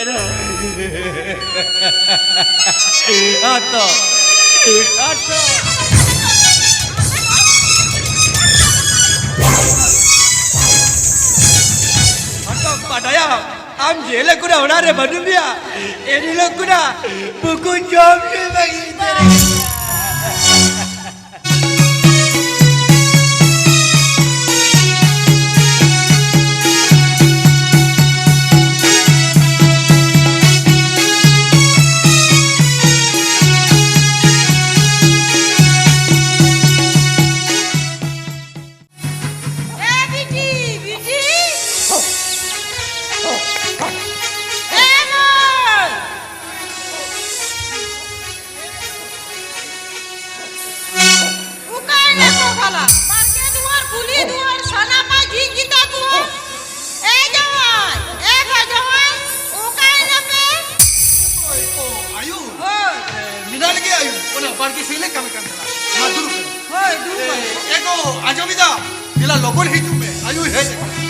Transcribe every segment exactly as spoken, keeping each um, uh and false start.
ᱟᱫᱚ, ᱟᱫᱚ᱾ ᱟᱫᱚ ᱵᱟᱰᱟᱭᱟᱢ, ᱟᱢ ᱡᱮ ᱦᱤᱞᱳᱜ ᱠᱷᱚᱱᱟᱜ ᱚᱲᱟᱜ ᱨᱮ ᱵᱟᱹᱱᱩᱜ ᱢᱮᱭᱟ, ᱮᱱ ᱦᱤᱞᱳᱜ ᱠᱷᱚᱱᱟᱜ ᱵᱩᱠᱩ ᱡᱚᱢ ᱧᱩ ᱵᱟᱹᱜᱤ ᱩᱛᱟᱹᱨ ᱟᱠᱟᱱᱟ᱾ ᱮ ᱵᱤᱴᱤ, ᱵᱤᱴᱤ᱾ ᱮ ᱢᱟᱹᱭ᱾ ᱚᱠᱟᱭᱮᱱᱟ ᱠᱚ ᱵᱷᱟᱞᱟ? ᱵᱟᱲᱜᱮ ᱫᱩᱣᱟᱹᱨ, ᱠᱩᱞᱦᱤ ᱫᱩᱣᱟᱹᱨ, ᱥᱟᱱᱟᱢᱟᱜ ᱡᱷᱤᱡ ᱜᱮᱛᱟ ᱠᱚᱣᱟ᱾ ᱮ ᱡᱟᱶᱟᱭ, ᱮ ᱜᱚ ᱡᱟᱶᱟᱭ, ᱚᱠᱟᱭᱮᱱᱟ ᱯᱮ? ᱳᱭ, ᱳ, ᱟᱭᱩ᱾ ᱦᱳᱭ᱾ ᱮ, ᱢᱮᱱᱟᱜ ᱞᱮᱜᱮ ᱟᱭᱩ, ᱚᱱᱟ ᱵᱟᱲᱜᱮ ᱥᱮᱫ ᱞᱮ ᱠᱟᱹᱢᱤ ᱠᱟᱱ ᱛᱟᱦᱮᱱᱟ᱾ ᱢᱟ ᱫᱩᱲᱩᱵ ᱯᱮ᱾ ᱦᱳᱭ, ᱫᱩᱲᱩᱵ ᱮ, ᱯᱮ᱾ ᱮ ᱜᱚ, ᱟᱸᱡᱚᱢ ᱮᱫᱟ? ᱫᱮᱞᱟ ᱞᱚᱜᱚᱱ ᱦᱤᱡᱩᱜ ᱢᱮ, ᱟᱭᱩᱭ ᱦᱮᱡ ᱟᱠᱟᱱᱟ᱾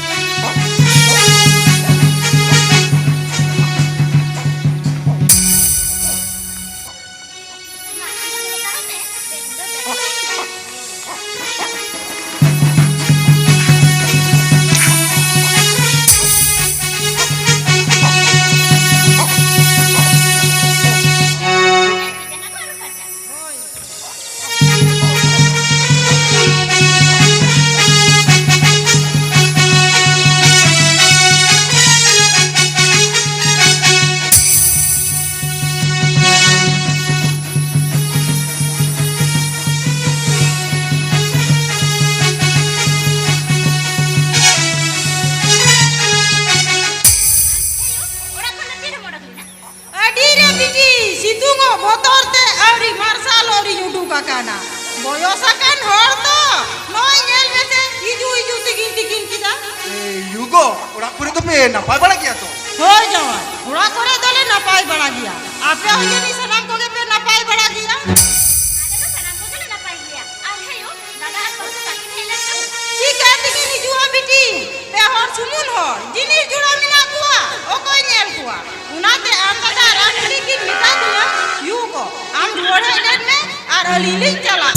ᱟᱹᱰᱤ ᱨᱮ ᱵᱤᱴᱤ, ᱥᱤᱛᱩᱝᱚᱜ ᱵᱚᱛᱚᱨ ᱛᱮ ᱟᱹᱣᱨᱤ ᱢᱟᱨᱥᱟᱞᱚᱜ ᱨᱤᱧ ᱩᱰᱩᱠ ᱟᱠᱟᱱᱟ᱾ ᱵᱚᱭᱚᱥ ᱟᱠᱟᱱ ᱦᱚᱲ ᱛᱚ, ᱱᱚᱜᱼᱚᱭ ᱧᱮᱞ ᱢᱮᱥᱮ, ᱦᱤᱡᱩᱜ ᱦᱤᱡᱩᱜ ᱛᱤᱠᱤᱱ ᱛᱤᱠᱤᱱ ᱠᱮᱫᱟ᱾ ᱮ, ᱭᱩ ᱜᱚ, ᱚᱲᱟᱜ ᱠᱚᱨᱮ ᱫᱚᱯᱮ ᱱᱟᱯᱟᱭ ᱵᱟᱲᱟ ᱜᱮᱭᱟ ᱛᱚ? ᱦᱳᱭ ᱡᱟᱶᱟᱭ, ᱚᱲᱟᱜ ᱠᱚᱨᱮ ᱫᱚᱞᱮ ᱱᱟᱯᱟᱭ ᱵᱟᱲᱟ ᱜᱮᱭᱟ᱾ ᱟᱯᱮ ᱦᱚᱸ ᱡᱟᱹᱱᱤᱡ ᱥᱟᱱᱟᱢ ᱠᱚᱜᱮ ᱯᱮ ᱱᱟᱯᱟᱭ ᱵᱟᱲᱟ ᱜᱮᱭᱟ? ᱟᱞᱮ ᱫᱚ ᱥᱟᱱᱟᱢ ᱠᱚᱜᱮ ᱞᱮ ᱱᱟᱯᱟᱭ ᱜᱮᱭᱟ᱾ ᱟᱨ ᱦᱮᱸ ᱭᱳ, ᱫᱟᱫᱟ ᱟᱨ ᱵᱟᱹᱦᱩ ᱫᱚ ᱵᱟᱹᱠᱤᱱ ᱦᱮᱡ ᱞᱮᱱ ᱫᱚ? ᱪᱤᱠᱟᱹ ᱛᱮᱠᱤᱱ ᱦᱤᱡᱩᱜᱼᱟ ᱵᱤᱴᱤ? ᱯᱮ ᱦᱚᱲ ᱥᱩᱢᱩᱝ ᱦᱚᱲ, ᱡᱤᱱᱤᱥ ᱡᱩᱲᱟᱹ ᱢᱮᱱᱟᱜ ᱠᱚᱣᱟ, ᱚᱠᱚᱭ ᱧᱮᱞ ᱠᱚᱣᱟ? ᱟᱹᱞᱤᱧ ᱞᱤᱧ ᱪᱟᱞᱟᱜ᱾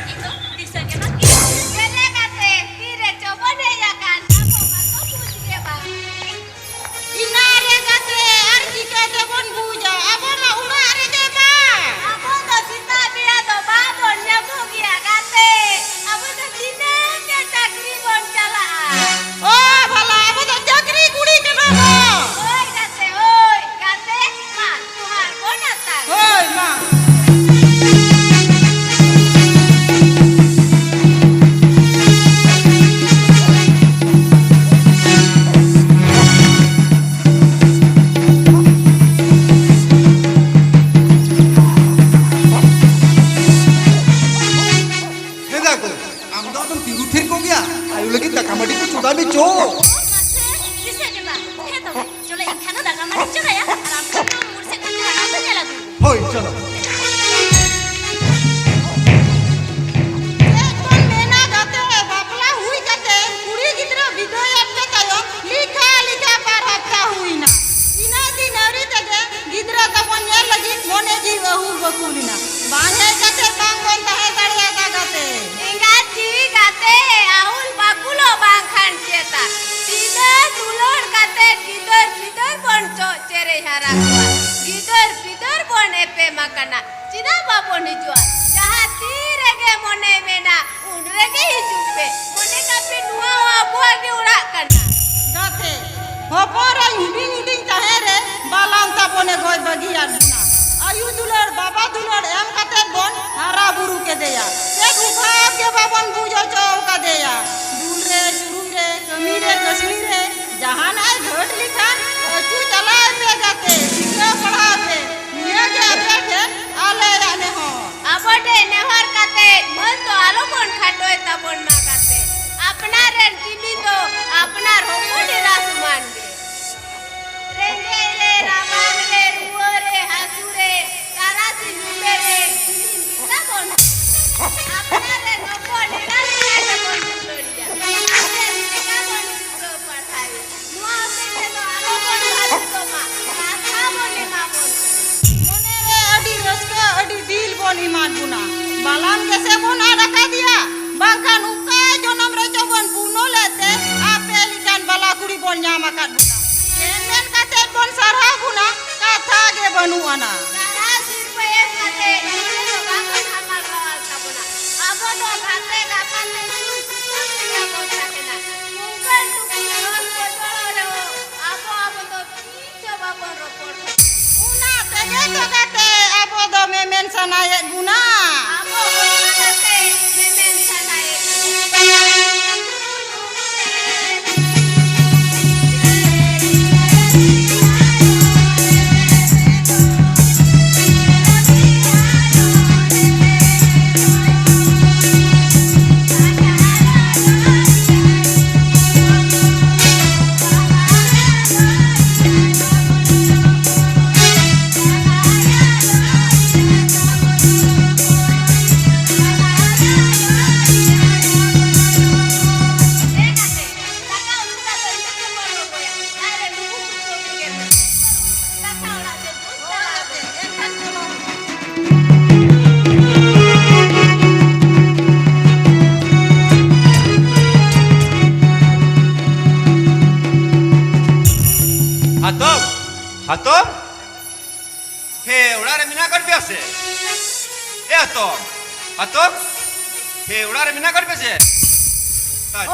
ᱤᱧ ᱫᱚ ᱫᱤᱥᱟᱹ ᱜᱮ ᱵᱟᱝ᱾ ᱪᱮᱫ ᱞᱮᱠᱟᱛᱮ ᱛᱤᱨᱮ ᱪᱚ ᱵᱚᱱ ᱦᱮᱡ ᱟᱠᱟᱱ, ᱟᱵᱚ ᱢᱟᱛᱚ ᱵᱩᱡᱽ ᱜᱮ ᱵᱟᱝ᱾ ᱤᱱᱟ ᱨᱮ ᱜᱟᱛᱮ ᱟᱨ ᱪᱤᱠᱟᱹ ᱛᱮᱵᱚᱱ ᱵᱩᱡᱟ? ᱟᱵᱚ ᱢᱟ ᱚᱲᱟᱜ ᱨᱮᱜᱮ ᱵᱟᱝ᱾ ᱟᱵᱚ ᱫᱚ ᱥᱮᱛᱟᱜ ᱵᱮᱲᱟ ᱫᱚ ᱵᱟᱵᱚᱱ ᱧᱟᱢᱚᱜ ᱜᱮᱭᱟ ᱜᱟᱛᱮ᱾ ᱟᱵᱚ ᱫᱚ ᱫᱤᱱᱟᱹᱢ ᱜᱮ ᱪᱟᱹᱠᱨᱤ ᱵᱚᱱ ᱪᱟᱞᱟᱜᱼᱟ᱾ ᱚ ᱵᱷᱟᱞᱟ, ᱟᱵᱚ ᱫᱚ ᱪᱟᱹᱠᱨᱤ ᱠᱩᱲᱤ ᱠᱟᱱᱟ ᱵᱚᱱ᱾ ᱦᱳᱭ ᱜᱟᱛᱮ, ᱦᱳᱭ ᱜᱟᱛᱮ, ᱢᱟ ᱡᱚᱦᱟᱨ ᱵᱚᱱ ᱟᱛᱟᱝ᱾ ᱦᱳᱭ ᱢᱟ᱾ ᱦᱮᱸᱫᱟ ᱠᱚ, ᱟᱢ ᱫᱚ ᱟᱫᱚᱢ ᱛᱤᱸᱜᱩ ᱛᱷᱤᱨ ᱠᱚᱜ ᱜᱮᱭᱟ? ᱟᱭᱳ ᱞᱟᱹᱜᱤᱫ ᱫᱟᱠᱟ ᱢᱟᱹᱰᱤ ᱠᱚ ᱪᱚᱸᱫᱟᱭ ᱢᱮ ᱪᱚ᱾ ᱢᱟᱥᱮ, ᱛᱤᱥᱮ ᱡᱚᱢᱟ? ᱦᱮᱸ ᱛᱚᱵᱮ, ᱪᱚᱞᱚ ᱮᱱᱠᱷᱟᱱ ᱫᱚ ᱫᱟᱠᱟ ᱢᱟᱹᱰᱤ ᱪᱚᱸᱫᱟᱭᱟ, ᱟᱨ ᱟᱢ ᱫᱚ ᱢᱩᱲ ᱥᱮᱫ ᱠᱷᱚᱱ ᱛᱟᱲᱟᱢ ᱫᱚ ᱧᱮᱞ ᱟᱹᱜᱩᱭ ᱢᱮ᱾ ᱦᱳᱭ, ᱪᱚᱞᱚ᱾ ᱪᱮᱫ ᱵᱚᱱ ᱢᱮᱱᱟ ᱜᱟᱛᱮ, ᱵᱟᱯᱞᱟ ᱦᱩᱭ ᱠᱟᱛᱮ ᱠᱩᱲᱤ ᱜᱤᱫᱽᱨᱟᱹ ᱵᱤᱫᱟᱹᱭᱮᱱ ᱯᱮ ᱛᱟᱭᱚᱢ ᱞᱮᱠᱷᱟ ᱞᱮᱠᱷᱟ ᱵᱟᱨ ᱦᱟᱯᱛᱟ ᱦᱩᱭᱱᱟ᱾ ᱤᱱᱟᱹ ᱫᱤᱱ ᱟᱹᱣᱨᱤ ᱛᱮᱜᱮ ᱜᱤᱫᱽᱨᱟᱹ ᱛᱟᱵᱚᱱ ᱧᱮᱞ ᱞᱟᱹᱜᱤᱫ ᱢᱚᱱᱮ ᱡᱤᱣᱤ ᱟᱹᱦᱩᱞ ᱵᱟᱹᱠᱩᱞ ᱮᱱᱟ᱾ ᱵᱟᱝ ᱦᱮᱡ ᱠᱟᱛᱮ ᱵᱟᱝ ᱵᱚᱱ ᱛᱟᱦᱮᱸ ᱫᱟᱲᱮᱭᱟᱫᱟ ᱜᱟᱛᱮ᱾ ᱮᱸᱜᱟᱛ ᱡᱤᱣᱤ ᱜᱟᱛᱮ, ᱟᱹᱦᱩᱞ ᱵᱟᱹᱠᱩᱞᱚᱜ ᱵᱟᱝ ᱠᱷᱟᱱ ᱪᱮᱛᱟ? ᱛᱤᱱᱟᱹᱜ ᱫᱩᱞᱟᱹᱲ ᱠᱟᱛᱮ ᱜᱤᱫᱟᱹᱨ ᱯᱤᱫᱟᱹᱨ ᱵᱚᱱ ᱪᱚᱜ ᱪᱮᱨᱮᱡ ᱦᱟᱨᱟ ᱠᱚᱣᱟ᱾ ᱜᱤᱫᱟᱹᱨ ᱯᱤᱫᱟᱹᱨ ᱵᱚᱱ ᱮᱯᱮᱢ ᱟᱠᱟᱱᱟ, ᱪᱮᱫᱟᱜ ᱵᱟᱵᱚᱱ ᱦᱤᱡᱩᱜᱼᱟ? ᱡᱟᱦᱟᱸ ᱛᱤ ᱨᱮᱜᱮ ᱢᱚᱱᱮ ᱢᱮᱱᱟ, ᱩᱱ ᱨᱮᱜᱮ ᱦᱤᱡᱩᱜ ᱯᱮ᱾ ᱢᱚᱱᱮ ᱠᱟᱜ ᱯᱮ, ᱱᱚᱣᱟ ᱦᱚᱸ ᱟᱵᱚᱣᱟᱜ ᱜᱮ ᱚᱲᱟᱜ ᱠᱟᱱᱟ᱾ ᱜᱟᱛᱮ, ᱦᱚᱯᱚᱱ ᱨᱮ ᱦᱩᱰᱤᱧ ᱦᱩᱰᱤᱧ ᱛᱟᱦᱮᱸ ᱨᱮ ᱵᱟᱞᱟᱱ ᱛᱟᱵᱚᱱᱮ ᱜᱚᱡ ᱵᱟᱹᱜᱤᱭᱟᱫ ᱵᱚᱱᱟ᱾ ᱟᱭᱩ ᱫᱩᱞᱟᱹᱲ, ᱵᱟᱵᱟ ᱫᱩᱞᱟᱹᱲ ᱮᱢ ᱠᱟᱛᱮ ᱵᱚᱱ ᱦᱟᱨᱟ ᱵᱩᱨᱩ ᱠᱮᱫᱮᱭᱟ᱾ ᱪᱮᱫ ᱚᱵᱷᱟᱵ ᱜᱮ ᱵᱟᱵᱚᱱ ᱵᱩᱡᱽ ᱦᱚᱪᱚ ᱠᱟᱫᱮᱭᱟ᱾ ᱫᱩᱞ ᱨᱮ, ᱪᱩᱨᱩᱡ ᱨᱮ, ᱠᱟᱹᱢᱤ ᱨᱮ, ᱠᱟᱹᱥᱱᱤ ᱨᱮ, ᱡᱟᱦᱟᱱᱟᱜ ᱮ ᱜᱷᱟᱹᱴ ᱞᱮᱠᱷᱟᱱ, ᱟᱹᱪᱩ ᱪᱟᱞᱟᱣ ᱯᱮ ᱜᱟᱛᱮ, ᱥᱤᱠᱷᱟᱹᱣ ᱯᱟᱲᱦᱟᱣ ᱯᱮ, ᱱᱤᱭᱟᱹ ᱜᱮ ᱟᱯᱮ ᱴᱷᱮᱱ ᱟᱞᱮᱭᱟᱜ ᱱᱮᱦᱚᱨ᱾ ᱟᱵᱚ ᱴᱷᱮᱱ ᱱᱮᱦᱚᱨ ᱠᱟᱛᱮ ᱢᱟᱹᱱ ᱫᱚ ᱟᱞᱚ ᱵᱚᱱ ᱠᱷᱟᱴᱚᱭ ᱛᱟᱵᱚᱱ ᱢᱟ ᱜᱟᱛᱮ᱾ ᱟᱯᱱᱟᱨ ᱨᱮᱱ ᱠᱤᱢᱤᱱ ᱫᱚ ᱟᱯᱱᱟᱨ ᱦᱚᱯᱚᱱ ᱮᱨᱟ ᱥᱚᱢᱟᱱ ᱜᱮ᱾ ᱨᱮᱸᱜᱮᱡ ᱨᱮ, ᱨᱟᱵᱟᱝ ᱨᱮ, ᱨᱩᱣᱟᱹ ᱨᱮ, ᱦᱟᱹᱥᱩ ᱨᱮ, ᱛᱟᱨᱟᱥᱤᱧ ᱧᱤᱫᱟᱹ ᱨᱮ ᱠᱤᱢᱤᱱ ᱜᱮᱛᱟ ᱵᱚᱱ᱾ ᱟᱯᱱᱟᱨ ᱨᱮᱱ ᱦᱚᱯᱚᱱ ᱮᱨᱟ ᱞᱮᱠᱟ ᱜᱮᱵᱚᱱ ᱫᱩᱞᱟᱹᱲᱤᱭᱟ᱾ ᱟᱯᱱᱟᱨ ᱞᱮᱠᱟ ᱵᱚᱱ ᱥᱤᱠᱷᱟᱹᱣ ᱯᱟᱲᱦᱟᱣᱮᱭᱟ᱾ ᱱᱚᱣᱟ ᱦᱚᱛᱮᱡ ᱛᱮᱫᱚ ᱟᱞᱚ ᱵᱚᱱ ᱵᱷᱟᱹᱜᱤ ᱠᱚᱜ ᱢᱟ, ᱠᱟᱛᱷᱟ ᱵᱚᱱ ᱮᱢᱟ ᱵᱚᱱ ᱠᱟᱱᱟ᱾ ᱟᱠᱟᱫ ᱵᱚᱱᱟ᱾ ᱢᱮᱱ ᱢᱮᱱ ᱠᱟᱛᱮ ᱵᱚᱱ ᱥᱟᱨᱦᱟᱣ ᱵᱚᱱᱟ, ᱠᱟᱛᱷᱟ ᱜᱮ ᱵᱟᱹᱱᱩᱜ ᱟᱱᱟ᱾ ᱥᱟᱨᱦᱟᱣ ᱥᱤᱨᱯᱟᱹ ᱮᱢ ᱠᱟᱛᱮ ᱱᱤᱛᱚᱜ ᱫᱚ ᱵᱟᱝᱵᱚᱱ ᱦᱟᱢᱟᱞ ᱵᱟᱣᱟᱞ ᱛᱟᱵᱚᱱᱟ᱾ ᱟᱵᱚ ᱫᱚ ᱜᱟᱛᱮ ᱜᱟᱯᱟᱛᱮ ᱥᱩᱨ ᱥᱩᱯᱩᱨ ᱛᱮᱜᱮ ᱵᱚᱱ ᱛᱟᱦᱮᱱᱟ᱾ ᱱᱚᱝᱠᱟᱱ ᱴᱩᱠᱩ ᱨᱚᱲ ᱠᱚ ᱡᱚᱲᱟᱣ ᱨᱮᱦᱚᱸ ᱟᱵᱚ ᱟᱵᱚ ᱫᱚ ᱛᱤᱥ ᱦᱚᱸ ᱵᱟᱵᱚᱱ ᱨᱚᱯᱚᱲ ᱠᱟᱱᱟ᱾ ᱚᱱᱟ ᱛᱮᱜᱮ ᱛᱚ ᱜᱟᱛᱮ ᱟᱵᱚ ᱫᱚ ᱢᱮᱢᱮᱱ ᱥᱟᱱᱟᱭᱮᱫ ᱵᱚᱱᱟ᱾ ᱟᱵᱚ ᱚᱱᱟ ᱠᱟᱛᱮ ᱢᱮᱢᱮᱱ ᱥᱟᱱᱟᱭᱮᱫ ᱵᱚᱱᱟ᱾ ᱦᱟᱛᱚᱢ, ᱦᱟᱛᱚᱢ, ᱦᱮ, ᱚᱲᱟᱜ ᱨᱮ ᱢᱮᱱᱟᱜ ᱟᱠᱟᱫ ᱯᱮᱭᱟ ᱥᱮ? ᱮ ᱦᱟᱛᱚᱢ, ᱦᱟᱛᱚᱢ, ᱦᱮ, ᱚᱲᱟᱜ ᱨᱮ ᱢᱮᱱᱟᱜ ᱟᱠᱟᱫ ᱯᱮᱭᱟ ᱥᱮ?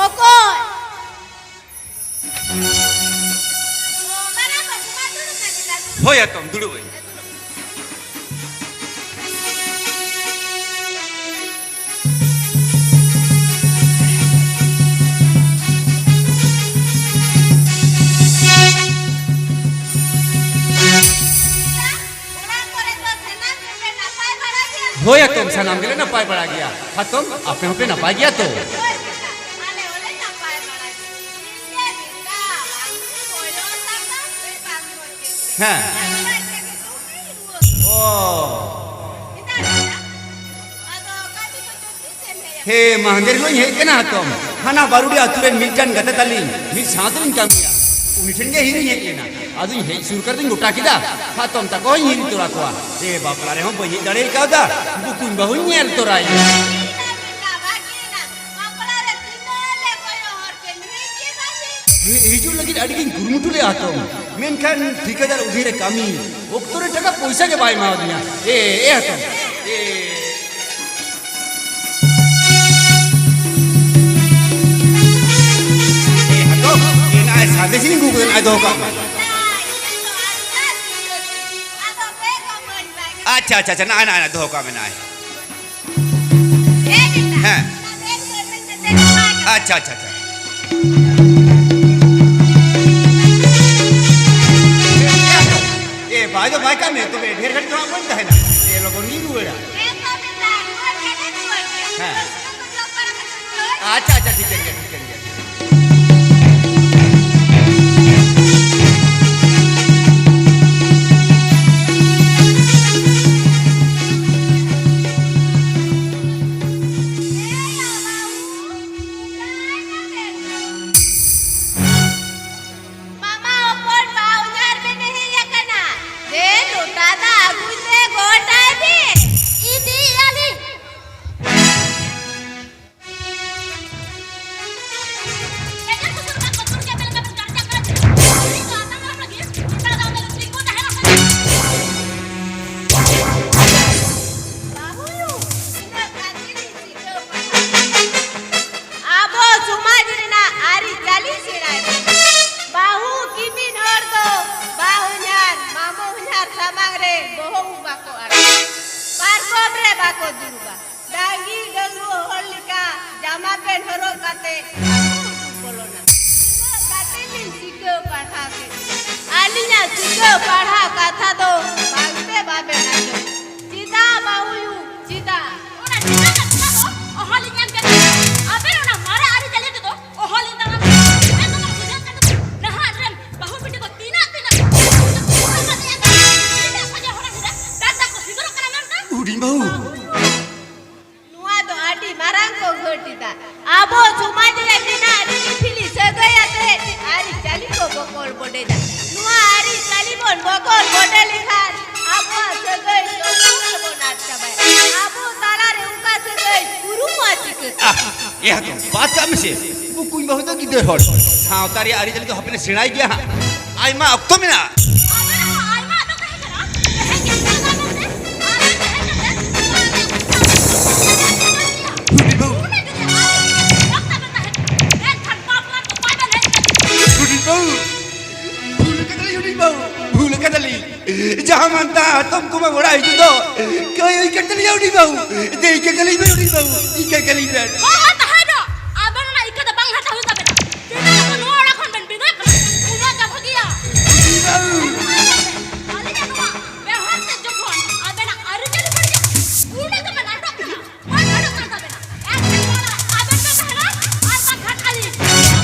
ᱚᱠᱚᱭ? ᱦᱳᱭ ᱦᱟᱛᱚᱢ, ᱫᱩᱲᱩᱵ ᱟᱹᱧ᱾ ᱦᱳᱭ ᱦᱟᱛᱚᱢ, ᱥᱟᱱᱟᱢ ᱜᱮᱞᱮ ᱱᱟᱯᱟᱭ ᱵᱟᱲᱟ ᱜᱮᱭᱟ᱾ ᱦᱟᱛᱚᱢ, ᱟᱯᱮ ᱦᱚᱸᱯᱮ ᱱᱟᱯᱟᱭ ᱜᱮᱭᱟ ᱛᱚ? ᱦᱮᱸ᱾ ᱚ᱾ ᱦᱮ, ᱢᱟᱦᱫᱮᱨ ᱦᱤᱞᱳᱜ ᱤᱧ ᱦᱮᱡ ᱠᱟᱱᱟ ᱦᱟᱛᱚᱢ᱾ ᱦᱟᱱᱟ ᱵᱟᱨᱩᱰᱤ ᱟᱹᱛᱩ ᱨᱮᱱ ᱢᱤᱫᱴᱟᱝ ᱜᱟᱛᱮ ᱛᱟᱹᱞᱤᱧ, ᱢᱤᱫ ᱥᱟᱶ ᱛᱮᱞᱤᱧ ᱠᱟᱹᱢᱤᱭᱟ᱾ ᱩᱱᱤ ᱴᱷᱮᱱ ᱜᱮ ᱦᱤᱨᱤᱧ ᱦᱮᱡ ᱞᱮᱱᱟ᱾ ᱟᱫᱚᱧ ᱦᱮᱡ ᱥᱩᱨ ᱠᱟᱛᱮᱧ ᱜᱚᱴᱟ ᱠᱮᱫᱟ, ᱦᱟᱛᱚᱢ ᱛᱟᱠᱚ ᱦᱚᱸᱧ ᱦᱤᱨᱤ ᱛᱚᱨᱟ ᱠᱚᱣᱟ᱾ ᱮ, ᱵᱟᱯᱞᱟ ᱨᱮᱦᱚᱸ ᱵᱟᱹᱧ ᱦᱮᱡ ᱫᱟᱲᱮ ᱠᱟᱣᱫᱟ, ᱵᱩᱠᱩᱧ ᱵᱟᱹᱦᱩᱧ ᱧᱮᱞ ᱛᱚᱨᱟᱭᱟ᱾ ᱵᱟᱯᱞᱟ ᱨᱮ ᱛᱤᱱᱟᱹᱜ ᱞᱮ ᱠᱚᱭᱚᱜ ᱦᱚᱨ ᱠᱮᱫ ᱢᱮᱭᱟ, ᱪᱮᱫᱟᱜ ᱥᱮ ᱦᱤ-, ᱦᱤᱡᱩᱜ ᱞᱟᱹᱜᱤᱫ ᱟᱹᱰᱤ ᱜᱤᱧ ᱠᱩᱨᱩᱢᱩᱴᱩ ᱞᱮᱫᱼᱟ ᱦᱟᱛᱚᱢ, ᱢᱮᱱᱠᱷᱟᱱ ᱴᱷᱤᱠᱟᱹᱫᱟᱨ ᱚᱫᱷᱤᱱ ᱨᱮ ᱠᱟᱹᱢᱤ ᱚᱠᱛᱚ ᱨᱮ ᱴᱟᱠᱟ ᱯᱚᱭᱥᱟ ᱜᱮ ᱵᱟᱭ ᱮᱢᱟᱣᱟᱫᱤᱧᱟ᱾ ᱮ, ᱮ ᱦᱟᱛᱚᱢ, ᱮ᱾ ᱮ ᱦᱟᱛᱚᱢ, ᱮ ᱱᱟᱜᱼᱟᱭ ᱥᱟᱸᱫᱮᱥ ᱤᱧ ᱟᱹᱜᱩ ᱠᱟᱫᱟ, ᱱᱟᱜᱼᱟᱭ ᱫᱚᱦᱚ ᱠᱟᱜ ᱢᱮ᱾ ᱟᱪᱪᱷᱟ, ᱟᱪᱪᱷᱟ, ᱟᱪᱪᱷᱟ, ᱱᱟᱜᱼᱟᱭ, ᱱᱟᱜᱼᱟᱭ, ᱱᱟᱜᱼᱟᱭ ᱫᱚᱦᱚ ᱠᱟᱜ ᱢᱮ, ᱱᱟᱜᱼᱟᱭ᱾ ᱦᱮᱸ᱾ ᱟᱪᱪᱷᱟ, ᱟᱪᱪᱷᱟ, ᱟᱪᱪᱷᱟ᱾ ᱮ, ᱵᱟᱭ ᱫᱚ ᱵᱟᱭ ᱠᱟᱹᱢᱤᱭᱟ, ᱛᱚᱵᱮ ᱰᱷᱮᱨ ᱜᱷᱟᱹᱲᱤᱡ ᱫᱚ ᱦᱟᱸᱜ ᱵᱟᱹᱧ ᱛᱟᱦᱮᱱᱟ᱾ ᱮ, ᱞᱚᱜᱚᱱ ᱜᱤᱧ ᱨᱩᱣᱟᱹᱲᱟ᱾ ᱦᱮᱸ᱾ ᱟᱪᱪᱷᱟ, ᱟᱪᱪᱷᱟ, ᱴᱷᱤᱠᱟᱹᱱ ᱜᱮᱭᱟ, ᱴᱷᱤᱠᱟᱹᱱ ᱜᱮᱭᱟ᱾ ᱢᱟᱢᱟ ᱦᱚᱯᱚᱱ ᱵᱟᱹᱦᱩᱧᱦᱟᱨ ᱵᱮᱱ ᱦᱮᱡ ᱟᱠᱟᱱᱟ᱾ ᱫᱮ, ᱞᱚᱴᱟ ᱫᱟᱜ ᱟᱹᱜᱩᱭ ᱯᱮ, ᱜᱚᱴᱟᱭ ᱵᱤᱱ᱾ ᱤᱫᱤᱭᱮᱫᱼᱟ ᱞᱤᱧ᱾ ᱟᱵᱚ ᱥᱚᱢᱟᱡᱽ ᱨᱮᱱᱟᱜ ᱟᱹᱨᱤᱪᱟᱹᱞᱤ ᱥᱮᱬᱟᱭ ᱢᱮ᱾ ᱵᱟᱹᱦᱩ ᱠᱤᱢᱤᱱ ᱦᱚᱲ ᱫᱚ ᱵᱟᱹᱦᱩᱧᱦᱟᱨ, ᱢᱟᱢᱚ ᱦᱚᱧᱦᱟᱨ ᱥᱟᱢᱟᱝ ᱨᱮ ᱵᱚᱦᱚᱜ ᱵᱟᱠᱚ ᱟᱲᱟᱜᱟ, ᱯᱟᱨᱠᱚᱢ ᱨᱮ ᱵᱟᱠᱚ ᱫᱩᱲᱩᱵᱟ᱾ ᱰᱟᱹᱝᱜᱤ ᱰᱟᱹᱝᱜᱩᱣᱟᱹ ᱦᱚᱲ ᱞᱮᱠᱟ ᱡᱟᱢᱟ ᱯᱮᱱᱴ ᱦᱚᱨᱚᱜ ᱠᱟᱛᱮ ᱵᱟᱠᱚ ᱩᱰᱩᱠ ᱵᱚᱞᱚᱱᱟ᱾ ᱛᱤᱱᱟᱹᱜ ᱠᱟᱛᱮ ᱞᱤᱧ ᱥᱤᱠᱷᱟᱹᱣ ᱯᱟᱲᱦᱟᱣ ᱠᱮᱫ ᱵᱤᱱᱟ? ᱟᱹᱞᱤᱧᱟᱜ ᱥᱤᱠᱷᱟᱹᱣ ᱯᱟᱲᱦᱟᱣ ᱠᱟᱛᱷᱟ ᱫᱚ ᱵᱟᱝᱛᱮ ᱵᱟᱵᱮᱱ ᱟᱸᱡᱚᱢ᱾ ᱪᱮᱫᱟᱜ ᱵᱟᱹᱦᱩᱭᱩ, ᱪᱮᱫᱟᱜ? ᱚᱱᱟ ᱪᱮᱫᱟᱜ ᱠᱟᱛᱷᱟ ᱫᱚ ᱚᱦᱚᱞᱤᱧ ᱧᱟᱢ ᱠᱮᱫᱟ᱾ ᱟᱵᱮᱱ ᱚᱱᱟ ᱢᱟᱨᱮ ᱟᱹᱨᱤᱪᱟᱹᱞᱤ ᱛᱮᱫᱚ ᱚᱦᱚᱞᱤᱧ ᱛᱟᱲᱟᱢ ᱠᱮᱫᱟ᱾ ᱟᱵᱮᱱ ᱫᱚ ᱵᱟᱝ ᱵᱩᱡᱷᱟᱹᱜ ᱠᱟᱱᱟ᱾ ᱱᱟᱦᱟᱜ ᱨᱮᱱ ᱵᱟᱹᱦᱩ ᱵᱤᱴᱤ ᱠᱚ ᱛᱤᱱᱟᱹᱜ, ᱛᱤᱱᱟᱹᱜ ᱠᱚ ᱥᱤᱸᱫᱩᱨᱚᱜ ᱠᱟᱱᱟ ᱢᱮᱱᱛᱮ᱾ ᱦᱩᱰᱤᱧ ᱵᱟᱹᱦᱩ᱾ ᱱᱚᱣᱟ ᱫᱚ ᱟᱹᱰᱤ ᱢᱟᱨᱟᱝ ᱠᱚ ᱜᱷᱟᱹᱴ ᱮᱫᱟ᱾ ᱟᱵᱚ ᱥᱚᱢᱟᱡᱽ ᱨᱮ ᱢᱮᱱᱟᱜ ᱨᱤᱞᱤ ᱯᱷᱤᱞᱤ ᱥᱟᱹᱜᱟᱹᱭ ᱟᱛᱮ ᱟᱹᱨᱤᱪᱟᱹᱞᱤ ᱠᱚ ᱵᱚᱠᱚᱞ ᱵᱚᱰᱮ ᱫᱟ᱾ ᱱᱚᱣᱟ ᱟᱹᱨᱤᱪᱟᱹᱞᱤ ᱵᱚᱱ ᱵᱚᱠᱚᱞ ᱵᱚᱰᱮ ᱞᱮᱠᱷᱟᱱ ᱟᱵᱚᱣᱟᱜ ᱥᱟᱹᱜᱟᱹᱭ ᱡᱚᱛᱚ ᱜᱮᱵᱚᱱ ᱟᱫ ᱪᱟᱵᱟᱭᱟ᱾ ᱟᱵᱚ ᱛᱟᱞᱟᱨᱮ ᱚᱱᱠᱟ ᱥᱟᱹᱜᱟᱹᱭ ᱠᱩᱧ ᱵᱟᱹᱦᱩ ᱫᱚ ᱜᱤᱫᱟᱹᱨ ᱦᱚᱲ᱾ ᱥᱟᱶᱛᱟ ᱨᱮᱭᱟᱜ ᱟᱹᱨᱤᱪᱟᱹᱞᱤ ᱫᱚ ᱦᱟᱯᱮᱱ ᱮ ᱥᱮᱬᱟᱭ ᱜᱮᱭᱟ ᱦᱟᱸᱜ᱾ ᱟᱭᱢᱟ ᱚᱠᱛᱚ ᱢᱮᱱᱟᱜᱼᱟ᱾ ᱟᱵᱮᱱᱟᱜ ᱦᱚᱸ ᱟᱭᱢᱟ ᱚᱠᱛᱚ ᱛᱟᱦᱮᱸ ᱠᱟᱱᱟ᱾ ᱛᱮᱦᱮᱧ ᱜᱮ ᱪᱮᱫ ᱞᱮᱠᱟ ᱵᱚᱱ ᱨᱮ? ᱟᱨ ᱛᱮᱦᱮᱧ ᱠᱟᱛᱮ ᱦᱩᱰᱤᱧ ᱵᱟᱹᱦᱩ᱾ ᱢᱮᱱᱠᱷᱟᱱ ᱵᱟᱯᱞᱟ ᱫᱚ ᱵᱟᱭ ᱵᱮᱱ ᱦᱮᱡ ᱠᱟᱱᱟ᱾ ᱦᱩᱰᱤᱧ ᱵᱟᱹᱦᱩ᱾ ᱵᱷᱩᱞ ᱠᱟᱫᱟᱞᱤᱧ ᱦᱩᱰᱤᱧ ᱵᱟᱹᱦᱩ᱾ ᱵᱷᱩᱞ ᱠᱟᱫᱟᱞᱤᱧ᱾ ᱡᱟᱦᱟᱸ ᱢᱟᱱ ᱛᱟᱦᱟᱸ ᱦᱟᱛᱚᱢ ᱠᱩᱢᱟ ᱚᱲᱟᱜ ᱦᱤᱡᱩᱜ ᱫᱚ᱾ ᱠᱟᱹᱭ ᱤᱠᱟᱹ ᱠᱟᱹᱞᱤᱧ ᱦᱩᱰᱤᱧ ᱵᱟᱹᱦᱩ᱾ ᱫᱮ ᱤᱠᱟᱹ ᱠᱟᱹᱞᱤᱧ ᱵᱮᱱ ᱦᱩᱰᱤᱧ ᱵᱟᱹᱦᱩ᱾ ᱤᱠᱟᱹ ᱠᱟᱹᱞᱤᱧ ᱵᱮᱱ᱾ ᱦᱳᱭ, ᱦᱳᱭ, ᱛᱟᱦᱮᱸ ᱫᱚ᱾ ᱟᱵᱮᱱ ᱚᱱᱟ ᱤᱠᱟᱹ ᱫᱚ ᱵᱟᱝ ᱦᱟᱛᱟᱣ ᱦᱩᱭᱩᱜ ᱛᱟᱵᱮᱱᱟ᱾ ᱪᱮᱫᱟᱜ ᱥᱮ ᱱᱚᱣᱟ ᱚᱲᱟᱜ ᱠᱷᱚᱱ ᱵᱮᱱ ᱵᱤᱫᱟᱹᱭ ᱠᱟᱱᱟ᱾ ᱩᱱᱟᱹᱜ ᱜᱮ ᱵᱷᱟᱹᱜᱤᱭᱟ᱾ ᱦᱩᱰᱤᱧ ᱵᱟᱹᱦᱩ᱾ ᱟᱹᱞᱤᱧᱟᱜ ᱱᱚᱣᱟ ᱵᱮᱣᱦᱟᱨ ᱛᱮ ᱡᱚᱠᱷᱚᱱ ᱟᱵᱮᱱᱟᱜ ᱟᱹᱨᱤᱪᱟᱹᱞᱤ ᱵᱟᱹᱲᱤᱡᱚᱜ, ᱩᱱᱟᱹᱜ ᱜᱮᱵᱮᱱ ᱟᱴᱚᱜ ᱠᱟᱱᱟ᱾ ᱵᱟᱝ ᱟᱴᱚᱜ ᱠᱟᱱ ᱛᱟᱵᱮᱱᱟ᱾ ᱮᱱᱠᱷᱟᱱ ᱱᱚᱣᱟ ᱟᱵᱮᱱ ᱵᱮᱱ ᱛᱟᱦᱮᱱᱟ ᱟᱨ ᱵᱟᱝᱠᱷᱟᱱ ᱟᱹᱞᱤᱧ᱾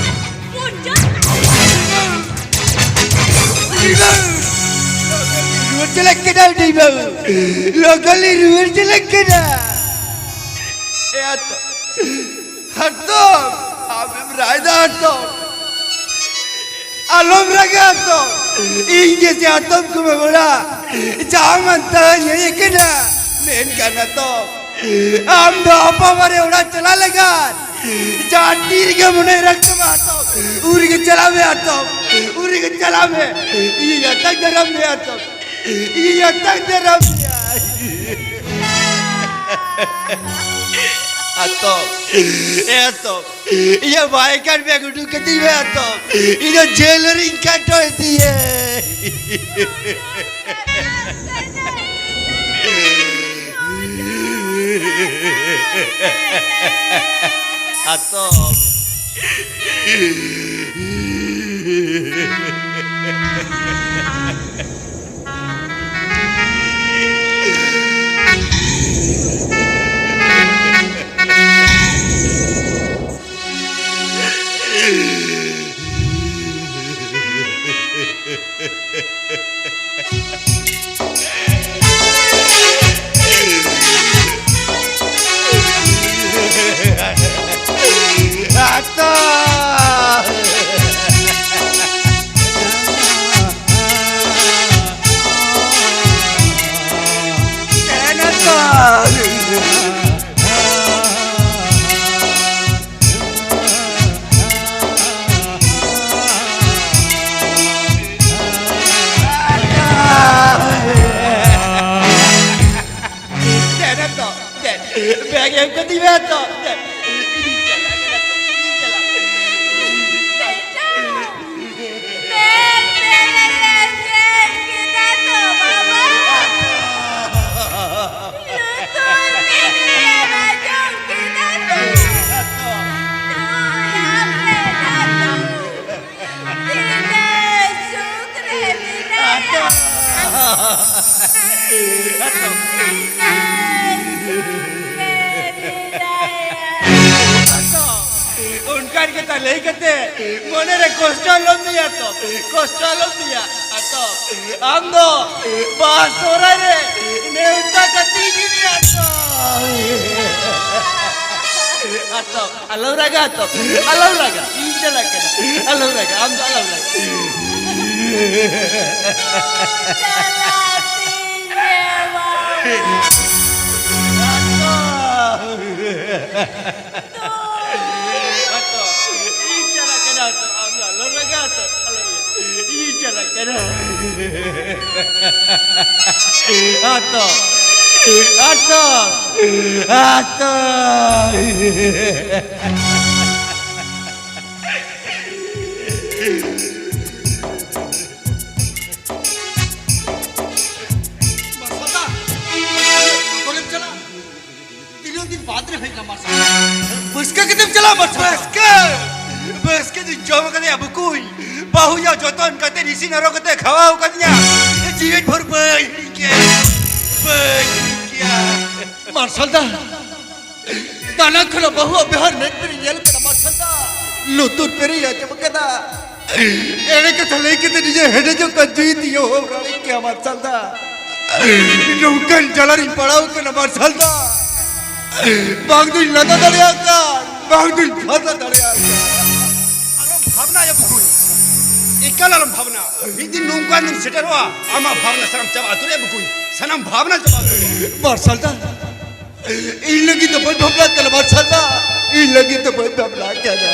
ᱢᱩᱪᱟᱹᱫ᱾ ᱨᱩᱣᱟᱹᱲ ᱪᱟᱞᱟᱜ ᱠᱟᱱᱟ ᱩᱰᱤ ᱵᱟᱹᱵᱩ᱾ ᱞᱚᱜᱚᱱ ᱞᱤᱧ ᱨᱩᱣᱟᱹᱲ ᱪᱟᱞᱟᱜ ᱠᱟᱱᱟ᱾ ᱮ ᱦᱟᱛᱚᱢ, ᱦᱟᱛᱚᱢ, ᱟᱢᱮᱢ ᱨᱟᱭ ᱫᱟ ᱦᱟᱛᱚᱢ᱾ ᱟᱞᱚᱢ ᱨᱟᱜᱟ ᱦᱟᱛᱚᱢ᱾ ᱤᱧ ᱜᱮ ᱥᱮ ᱦᱟᱛᱚᱢ ᱠᱩᱢᱟ ᱚᱲᱟᱜ ᱡᱟᱦᱟᱸ ᱢᱟᱱ ᱛᱟᱦᱟᱸᱧ ᱦᱮᱡ ᱟᱠᱟᱱᱟ᱾ ᱢᱮᱱᱠᱷᱟᱱ ᱦᱟᱛᱚᱢ, ᱟᱢ ᱫᱚ ᱦᱟᱯᱟ ᱵᱟᱨᱮ ᱚᱲᱟᱜ ᱪᱟᱞᱟᱜ ᱞᱟᱜᱟᱫ ᱡᱟᱦᱟᱸ ᱛᱤ ᱨᱮᱜᱮ ᱢᱚᱱᱮ ᱨᱟᱜ ᱛᱟᱢᱟ ᱦᱟᱛᱚᱢ, ᱩᱱ ᱨᱮᱜᱮ ᱪᱟᱞᱟᱜ ᱢᱮ ᱦᱟᱛᱚᱢ, ᱩᱱ ᱨᱮᱜᱮ ᱪᱟᱞᱟᱜ ᱢᱮ᱾ ᱤᱧ ᱟᱛᱟᱝ ᱫᱟᱨᱟᱢ ᱢᱮ ᱦᱟᱛᱚᱢ᱾ ᱤᱧ ᱟᱛᱟᱝ ᱫᱟᱨᱟᱢ ᱢᱮᱭᱟ᱾ ᱦᱟᱛᱚᱢ, ᱮ ᱦᱟᱛᱚᱢ, ᱤᱧᱟᱹᱜ ᱵᱟᱭ ᱠᱟᱱ ᱵᱮᱜ ᱩᱰᱩᱠ ᱠᱟᱹᱛᱤᱧ ᱢᱮ ᱦᱟᱛᱚᱢ᱾ ᱤᱧ ᱫᱚ ᱡᱮᱞ ᱨᱤᱧ ᱠᱟᱴᱚ ᱤᱫᱤᱭᱮ᱾ ᱦᱟᱛᱚᱢ᱾ ᱞᱟᱹᱭ ᱠᱟᱛᱮ ᱢᱚᱱᱮ ᱨᱮ ᱠᱚᱥᱴᱚ ᱟᱞᱚᱢ ᱤᱭᱟᱹᱭᱟ ᱛᱚ, ᱠᱚᱥᱴᱚ ᱟᱞᱚᱢ ᱤᱭᱟᱹᱭᱟ᱾ ᱟᱛᱚ, ᱟᱢ ᱫᱚ ᱵᱟᱦᱟ ᱥᱚᱦᱨᱟᱭ ᱨᱮ ᱱᱮᱣᱛᱟ ᱠᱟᱛᱮ ᱜᱮ ᱢᱮᱱᱟᱜ ᱛᱚ᱾ ᱟᱛᱚ, ᱟᱞᱚᱢ ᱨᱟᱜᱟ ᱛᱚ, ᱟᱞᱚᱢ ᱨᱟᱜᱟ, ᱤᱧ ᱪᱟᱞᱟᱜ ᱠᱟᱱᱟ, ᱟᱞᱚᱢ ᱨᱟᱜᱟ, ᱟᱢ ᱫᱚ ᱟᱞᱚᱢ ᱨᱟᱜᱟ᱾ ᱪᱟᱞᱟᱜ ᱛᱤᱧ ᱨᱮ ᱵᱟᱝ᱾ ᱟᱛᱚ᱾ ᱟᱛᱚ, ᱤᱧ ᱪᱟᱞᱟᱜ ᱠᱟᱱᱟ ᱛᱚ, ᱟᱢ ᱫᱚ ᱟᱞᱚᱢ ᱨᱟᱜᱟ ᱛᱚ, ᱟᱞᱚᱢ ᱨᱟᱜᱟ᱾ ᱤᱧ ᱪᱟᱞᱟᱜ ᱠᱟᱱᱟ᱾ ᱟᱛᱚ, ᱟᱛᱚ, ᱟᱛᱚ᱾ ᱢᱟᱨᱥᱟᱞ ᱫᱟ, ᱚᱠᱚᱨᱮᱢ ᱪᱟᱞᱟᱜ? ᱛᱤᱱᱟᱹᱜ ᱫᱤᱱ ᱵᱟᱫᱽ ᱨᱮ ᱦᱮᱡ ᱮᱱᱟ ᱢᱟᱨᱥᱟᱞ ᱫᱟ᱾ ᱵᱟᱹᱥᱠᱟᱹ ᱠᱟᱛᱮᱢ ᱪᱟᱞᱟᱜ ᱢᱟᱨᱥᱟᱞ ᱫᱟ᱾ ᱵᱟᱹᱥᱠᱟᱹ! ᱵᱟᱹᱥᱠᱟᱹ ᱫᱚᱧ ᱡᱚᱢ ᱠᱟᱫᱮᱭᱟ ᱵᱩᱠᱩᱧ᱾ ᱵᱟᱹᱦᱩᱭᱟ ᱡᱚᱛᱚᱱ ᱠᱟᱛᱮ ᱤᱥᱤᱱ ᱟᱨᱚ ᱠᱟᱛᱮ ᱠᱷᱟᱣᱟᱣ ᱠᱟᱫᱤᱧᱟ᱾ ᱡᱤᱣᱤ ᱵᱷᱳᱨ ᱵᱟᱹᱧ ᱦᱤᱲᱤᱧ ᱠᱮᱭᱟ᱾ ᱵᱟᱹᱧ ᱦᱤᱲᱤᱧ ᱠᱮᱭᱟ᱾ ᱢᱟᱨᱥᱟᱞ ᱫᱟ, ᱫᱟᱱᱟ ᱠᱷᱚᱱᱟᱜ ᱵᱟᱹᱦᱩᱣᱟᱜ ᱵᱮᱣᱦᱟᱨ ᱢᱮᱫ ᱯᱮᱨᱮ ᱧᱮᱞ ᱠᱟᱫᱟ ᱢᱟᱨᱥᱟᱞ ᱫᱟ, ᱞᱩᱛᱩᱨ ᱯᱮᱨᱮ ᱟᱸᱡᱚᱢ ᱠᱟᱫᱟ᱾ ᱮᱲᱮ ᱠᱟᱛᱷᱟ ᱞᱟᱹᱭ ᱠᱟᱛᱮ ᱱᱤᱡᱮ ᱦᱮᱰᱮᱡᱚᱜ ᱠᱟᱱ ᱡᱤᱣᱤ ᱛᱤᱧ ᱦᱚᱦᱚ ᱨᱟᱲᱮᱡ ᱠᱮᱭᱟ ᱢᱟᱨᱥᱟᱞ ᱫᱟ᱾ ᱱᱚᱝᱠᱟᱱ ᱡᱟᱞᱟ ᱨᱤᱧ ᱯᱟᱲᱟᱣ ᱠᱟᱱᱟ ᱢᱟᱨᱥᱟᱞ ᱫᱟ᱾ ᱵᱟᱝ ᱫᱩᱧ ᱞᱟᱸᱫᱟ ᱫᱟᱲᱮᱭᱟᱜ ᱠᱟᱱ, ᱵᱟᱝ ᱫᱩᱧ ᱯᱷᱟᱸᱫᱟ ᱫᱟᱲᱮᱭᱟᱜ ᱠᱟᱱ᱾ ᱟᱞᱚᱢ ᱵᱷᱟᱵᱽᱱᱟᱭᱟ ᱵᱩᱠᱩᱧ, ᱮᱠᱟᱞ ᱟᱞᱚᱢ ᱵᱷᱟᱵᱽᱱᱟ᱾ ᱢᱤᱫ ᱫᱤᱱ ᱱᱚᱝᱠᱟᱱ ᱫᱤᱱ ᱥᱮᱴᱮᱨᱚᱜᱼᱟ, ᱟᱢᱟᱜ ᱵᱷᱟᱵᱽᱱᱟ ᱥᱟᱱᱟᱢ ᱪᱟᱵᱟ ᱩᱛᱟᱹᱨᱚᱜᱼᱟ ᱵᱩᱠᱩᱧ, ᱥᱟᱱᱟᱢ ᱵᱷᱟᱵᱽᱱᱟ ᱪᱟᱵᱟ ᱩᱛᱟᱹᱨᱚᱜᱼᱟ᱾ ᱢᱟᱨᱥᱟᱞ ᱫᱟ, ᱤᱧ ᱞᱟᱹᱜᱤᱫ ᱫᱚ ᱵᱟᱹᱧ ᱵᱷᱟᱵᱽᱱᱟᱜ ᱠᱟᱱᱟ ᱢᱟᱨᱥᱟᱞ ᱫᱟ, ᱤᱧ ᱞᱟᱹᱜᱤᱫ ᱫᱚ ᱵᱟᱹᱧ ᱵᱷᱟᱵᱽᱱᱟᱜ ᱠᱟᱱᱟ᱾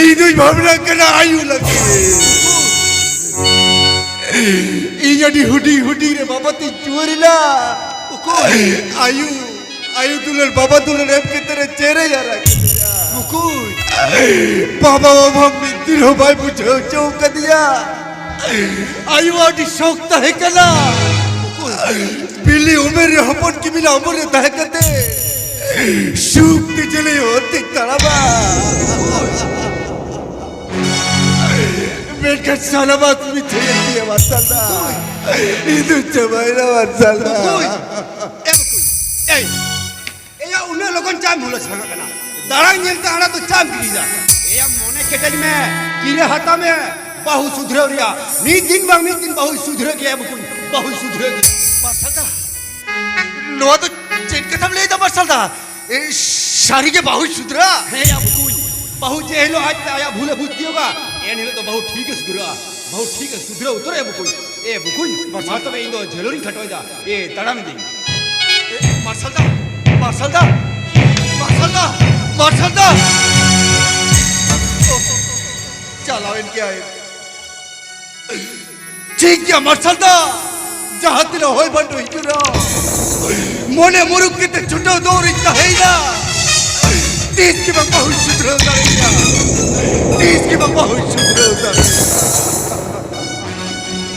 ᱤᱧ ᱫᱩᱧ ᱵᱷᱟᱵᱽᱱᱟᱜ ᱠᱟᱱᱟ ᱟᱭᱩ ᱞᱟᱹᱜᱤᱫ᱾ ᱤᱧ ᱟᱹᱰᱤ ᱦᱩᱰᱤᱧ ᱦᱩᱰᱤᱧ ᱨᱮ ᱵᱟᱵᱟ ᱛᱤᱧ ᱴᱩᱣᱟᱹᱨ ᱮᱱᱟ᱾ ᱚᱠᱚᱭ? ᱟᱭᱩ, ᱟᱭᱩ ᱫᱩᱞᱟᱹᱲ, ᱵᱟᱵᱟ ᱫᱩᱞᱟᱹᱲ ᱮᱢ ᱠᱟᱛᱮ ᱨᱮ ᱪᱮᱨᱮ ᱦᱟᱨᱟ ᱠᱮᱫᱮᱭᱟ᱾ ᱚᱠᱚᱭ? ᱵᱟᱵᱟ ᱚᱵᱷᱟᱵ ᱢᱤᱫ ᱫᱤᱱ ᱦᱚᱸ ᱵᱟᱭ ᱵᱩᱡᱷᱟᱹᱣ ᱦᱚᱪᱚ ᱠᱟᱫᱮᱭᱟ᱾ ᱟᱭᱳ ᱟᱹᱰᱤ ᱥᱚᱠ ᱛᱟᱦᱮᱸ ᱠᱟᱱᱟ᱾ ᱵᱤᱞᱤ ᱩᱢᱮᱨ ᱨᱮ ᱦᱚᱯᱚᱱ ᱠᱤᱢᱤᱱᱟᱜ ᱩᱢᱮᱨ ᱨᱮ ᱛᱟᱦᱮᱸ ᱠᱟᱛᱮ ᱥᱩᱠ ᱛᱮ ᱡᱮᱞᱮᱧ ᱦᱚᱨ ᱛᱮᱧ ᱛᱟᱲᱟᱢᱟ᱾ ᱢᱮᱱᱠᱷᱟᱱ ᱥᱟᱱᱟᱢᱟᱜ ᱢᱤᱫ ᱴᱷᱮᱱ ᱜᱮ ᱢᱟᱨᱥᱟᱞ ᱫᱟ᱾ ᱤᱧ ᱫᱚ ᱪᱟᱵᱟᱭᱮᱱᱟ ᱢᱟᱨᱥᱟᱞ ᱫᱟ᱾ ᱮ ᱵᱟᱠᱚ, ᱮᱭ, ᱮᱭᱟ, ᱩᱱᱟᱹᱜ ᱞᱚᱜᱚᱱ ᱪᱟᱢ ᱦᱩᱞᱟᱹᱥ ᱵᱷᱟᱜᱟᱜ ᱠᱟᱱᱟ᱾ ᱫᱟᱲᱟᱝ ᱧᱮᱞᱛᱮ ᱟᱲᱟᱜ ᱫᱚ ᱪᱟᱢ ᱜᱤᱰᱤᱭᱮᱫᱟ᱾ ᱮᱭᱟ, ᱢᱚᱱᱮ ᱠᱮᱴᱮᱡ ᱢᱮ, ᱠᱤᱨᱟᱹ ᱦᱟᱛᱟᱣ ᱢᱮ᱾ ᱵᱟᱹᱦᱩ ᱥᱩᱫᱷᱨᱟᱹᱣ ᱨᱮᱭᱟᱜ ᱢᱤᱫ ᱫᱤᱱ ᱵᱟᱝ ᱢᱤᱫ ᱫᱤᱱ ᱵᱟᱹᱦᱩᱭ ᱥᱩᱫᱷᱨᱟᱹᱜ ᱜᱮᱭᱟ ᱵᱚᱠᱚᱧ, ᱵᱟᱹᱦᱩᱭ ᱥᱩᱫᱷᱨᱟᱹᱜ ᱜᱮᱭᱟ᱾ ᱢᱟᱨᱥᱟᱞ ᱫᱟ, ᱱᱚᱣᱟ ᱫᱚ ᱪᱮᱫ ᱠᱟᱛᱷᱟᱢ ᱞᱟᱹᱭ ᱮᱫᱟ ᱢᱟᱨᱥᱟᱞ ᱫᱟ? ᱮ, ᱥᱟᱹᱨᱤ ᱜᱮ ᱵᱟᱹᱦᱩᱭ ᱥᱩᱫᱷᱨᱟᱹᱜᱼᱟ? ᱦᱮᱸ ᱭᱟ ᱵᱚᱠᱚᱧ, ᱵᱟᱹᱦᱩ ᱡᱮ ᱦᱤᱞᱳᱜ ᱟᱡ ᱛᱮ ᱟᱭᱟᱜ ᱵᱷᱩᱞᱮ ᱵᱩᱡᱽ ᱛᱤᱭᱳᱜᱟ, ᱮᱱ ᱦᱤᱞᱳᱜ ᱫᱚ ᱵᱟᱹᱦᱩ ᱴᱷᱤᱠ ᱮ ᱥᱩᱫᱷᱨᱟᱹᱜᱼᱟ᱾ ᱵᱟᱹᱦᱩ ᱴᱷᱤᱠ ᱮ ᱥᱩᱫᱷᱨᱟᱹᱣ ᱩᱛᱟᱹᱨᱚᱜᱼᱟ ᱵᱚᱠᱚᱧ᱾ ᱮ ᱵᱚᱠᱚᱧ, ᱢᱟ ᱛᱚᱵᱮ ᱤᱧ ᱫᱚ ᱡᱷᱟᱹᱞ ᱨᱤᱧ ᱠᱷᱟᱴᱚᱭᱮᱫᱟ᱾ ᱮ, ᱛᱟᱲᱟᱢ ᱤᱫᱤᱧ᱾ ᱮ, ᱢᱟᱨᱥᱟᱞ ᱫᱟ, ᱢᱟᱨᱥᱟᱞ ᱫᱟ, ᱢᱟᱨᱥᱟᱞ ᱫᱟ, ᱢᱟᱨᱥᱟᱞ ᱫᱟ᱾ ᱳ, ᱪᱟᱞᱟᱣᱮᱱ ᱜᱮᱭᱟᱭ᱾ ᱴᱷᱤᱠ ᱜᱮᱭᱟ ᱢᱟᱨᱥᱟᱞ ᱫᱟ, ᱡᱟᱦᱟᱸ ᱛᱤᱱᱟᱹᱜ ᱦᱚᱭ ᱵᱷᱟᱱᱰᱚ ᱦᱤᱡᱩᱜ ᱨᱮᱦᱚᱸ, ᱢᱚᱱᱮ ᱢᱩᱨᱩᱠ ᱠᱟᱛᱮ ᱪᱷᱩᱴᱟᱹᱣ ᱫᱚ ᱟᱹᱣᱨᱤᱧ ᱛᱟᱦᱮᱸᱭᱮᱱᱟ᱾ ᱛᱤᱥ ᱜᱮ ᱵᱟᱝ ᱵᱟᱹᱦᱩᱧ ᱥᱩᱫᱷᱨᱟᱹᱣ ᱫᱟᱲᱮᱭᱟᱜᱼᱟ, ᱛᱤᱥ ᱜᱮ ᱵᱟᱝ ᱵᱟᱹᱦᱩᱧ ᱥᱩᱫᱷᱨᱟᱹᱣ ᱫᱟᱲᱮᱭᱟᱜᱼᱟ᱾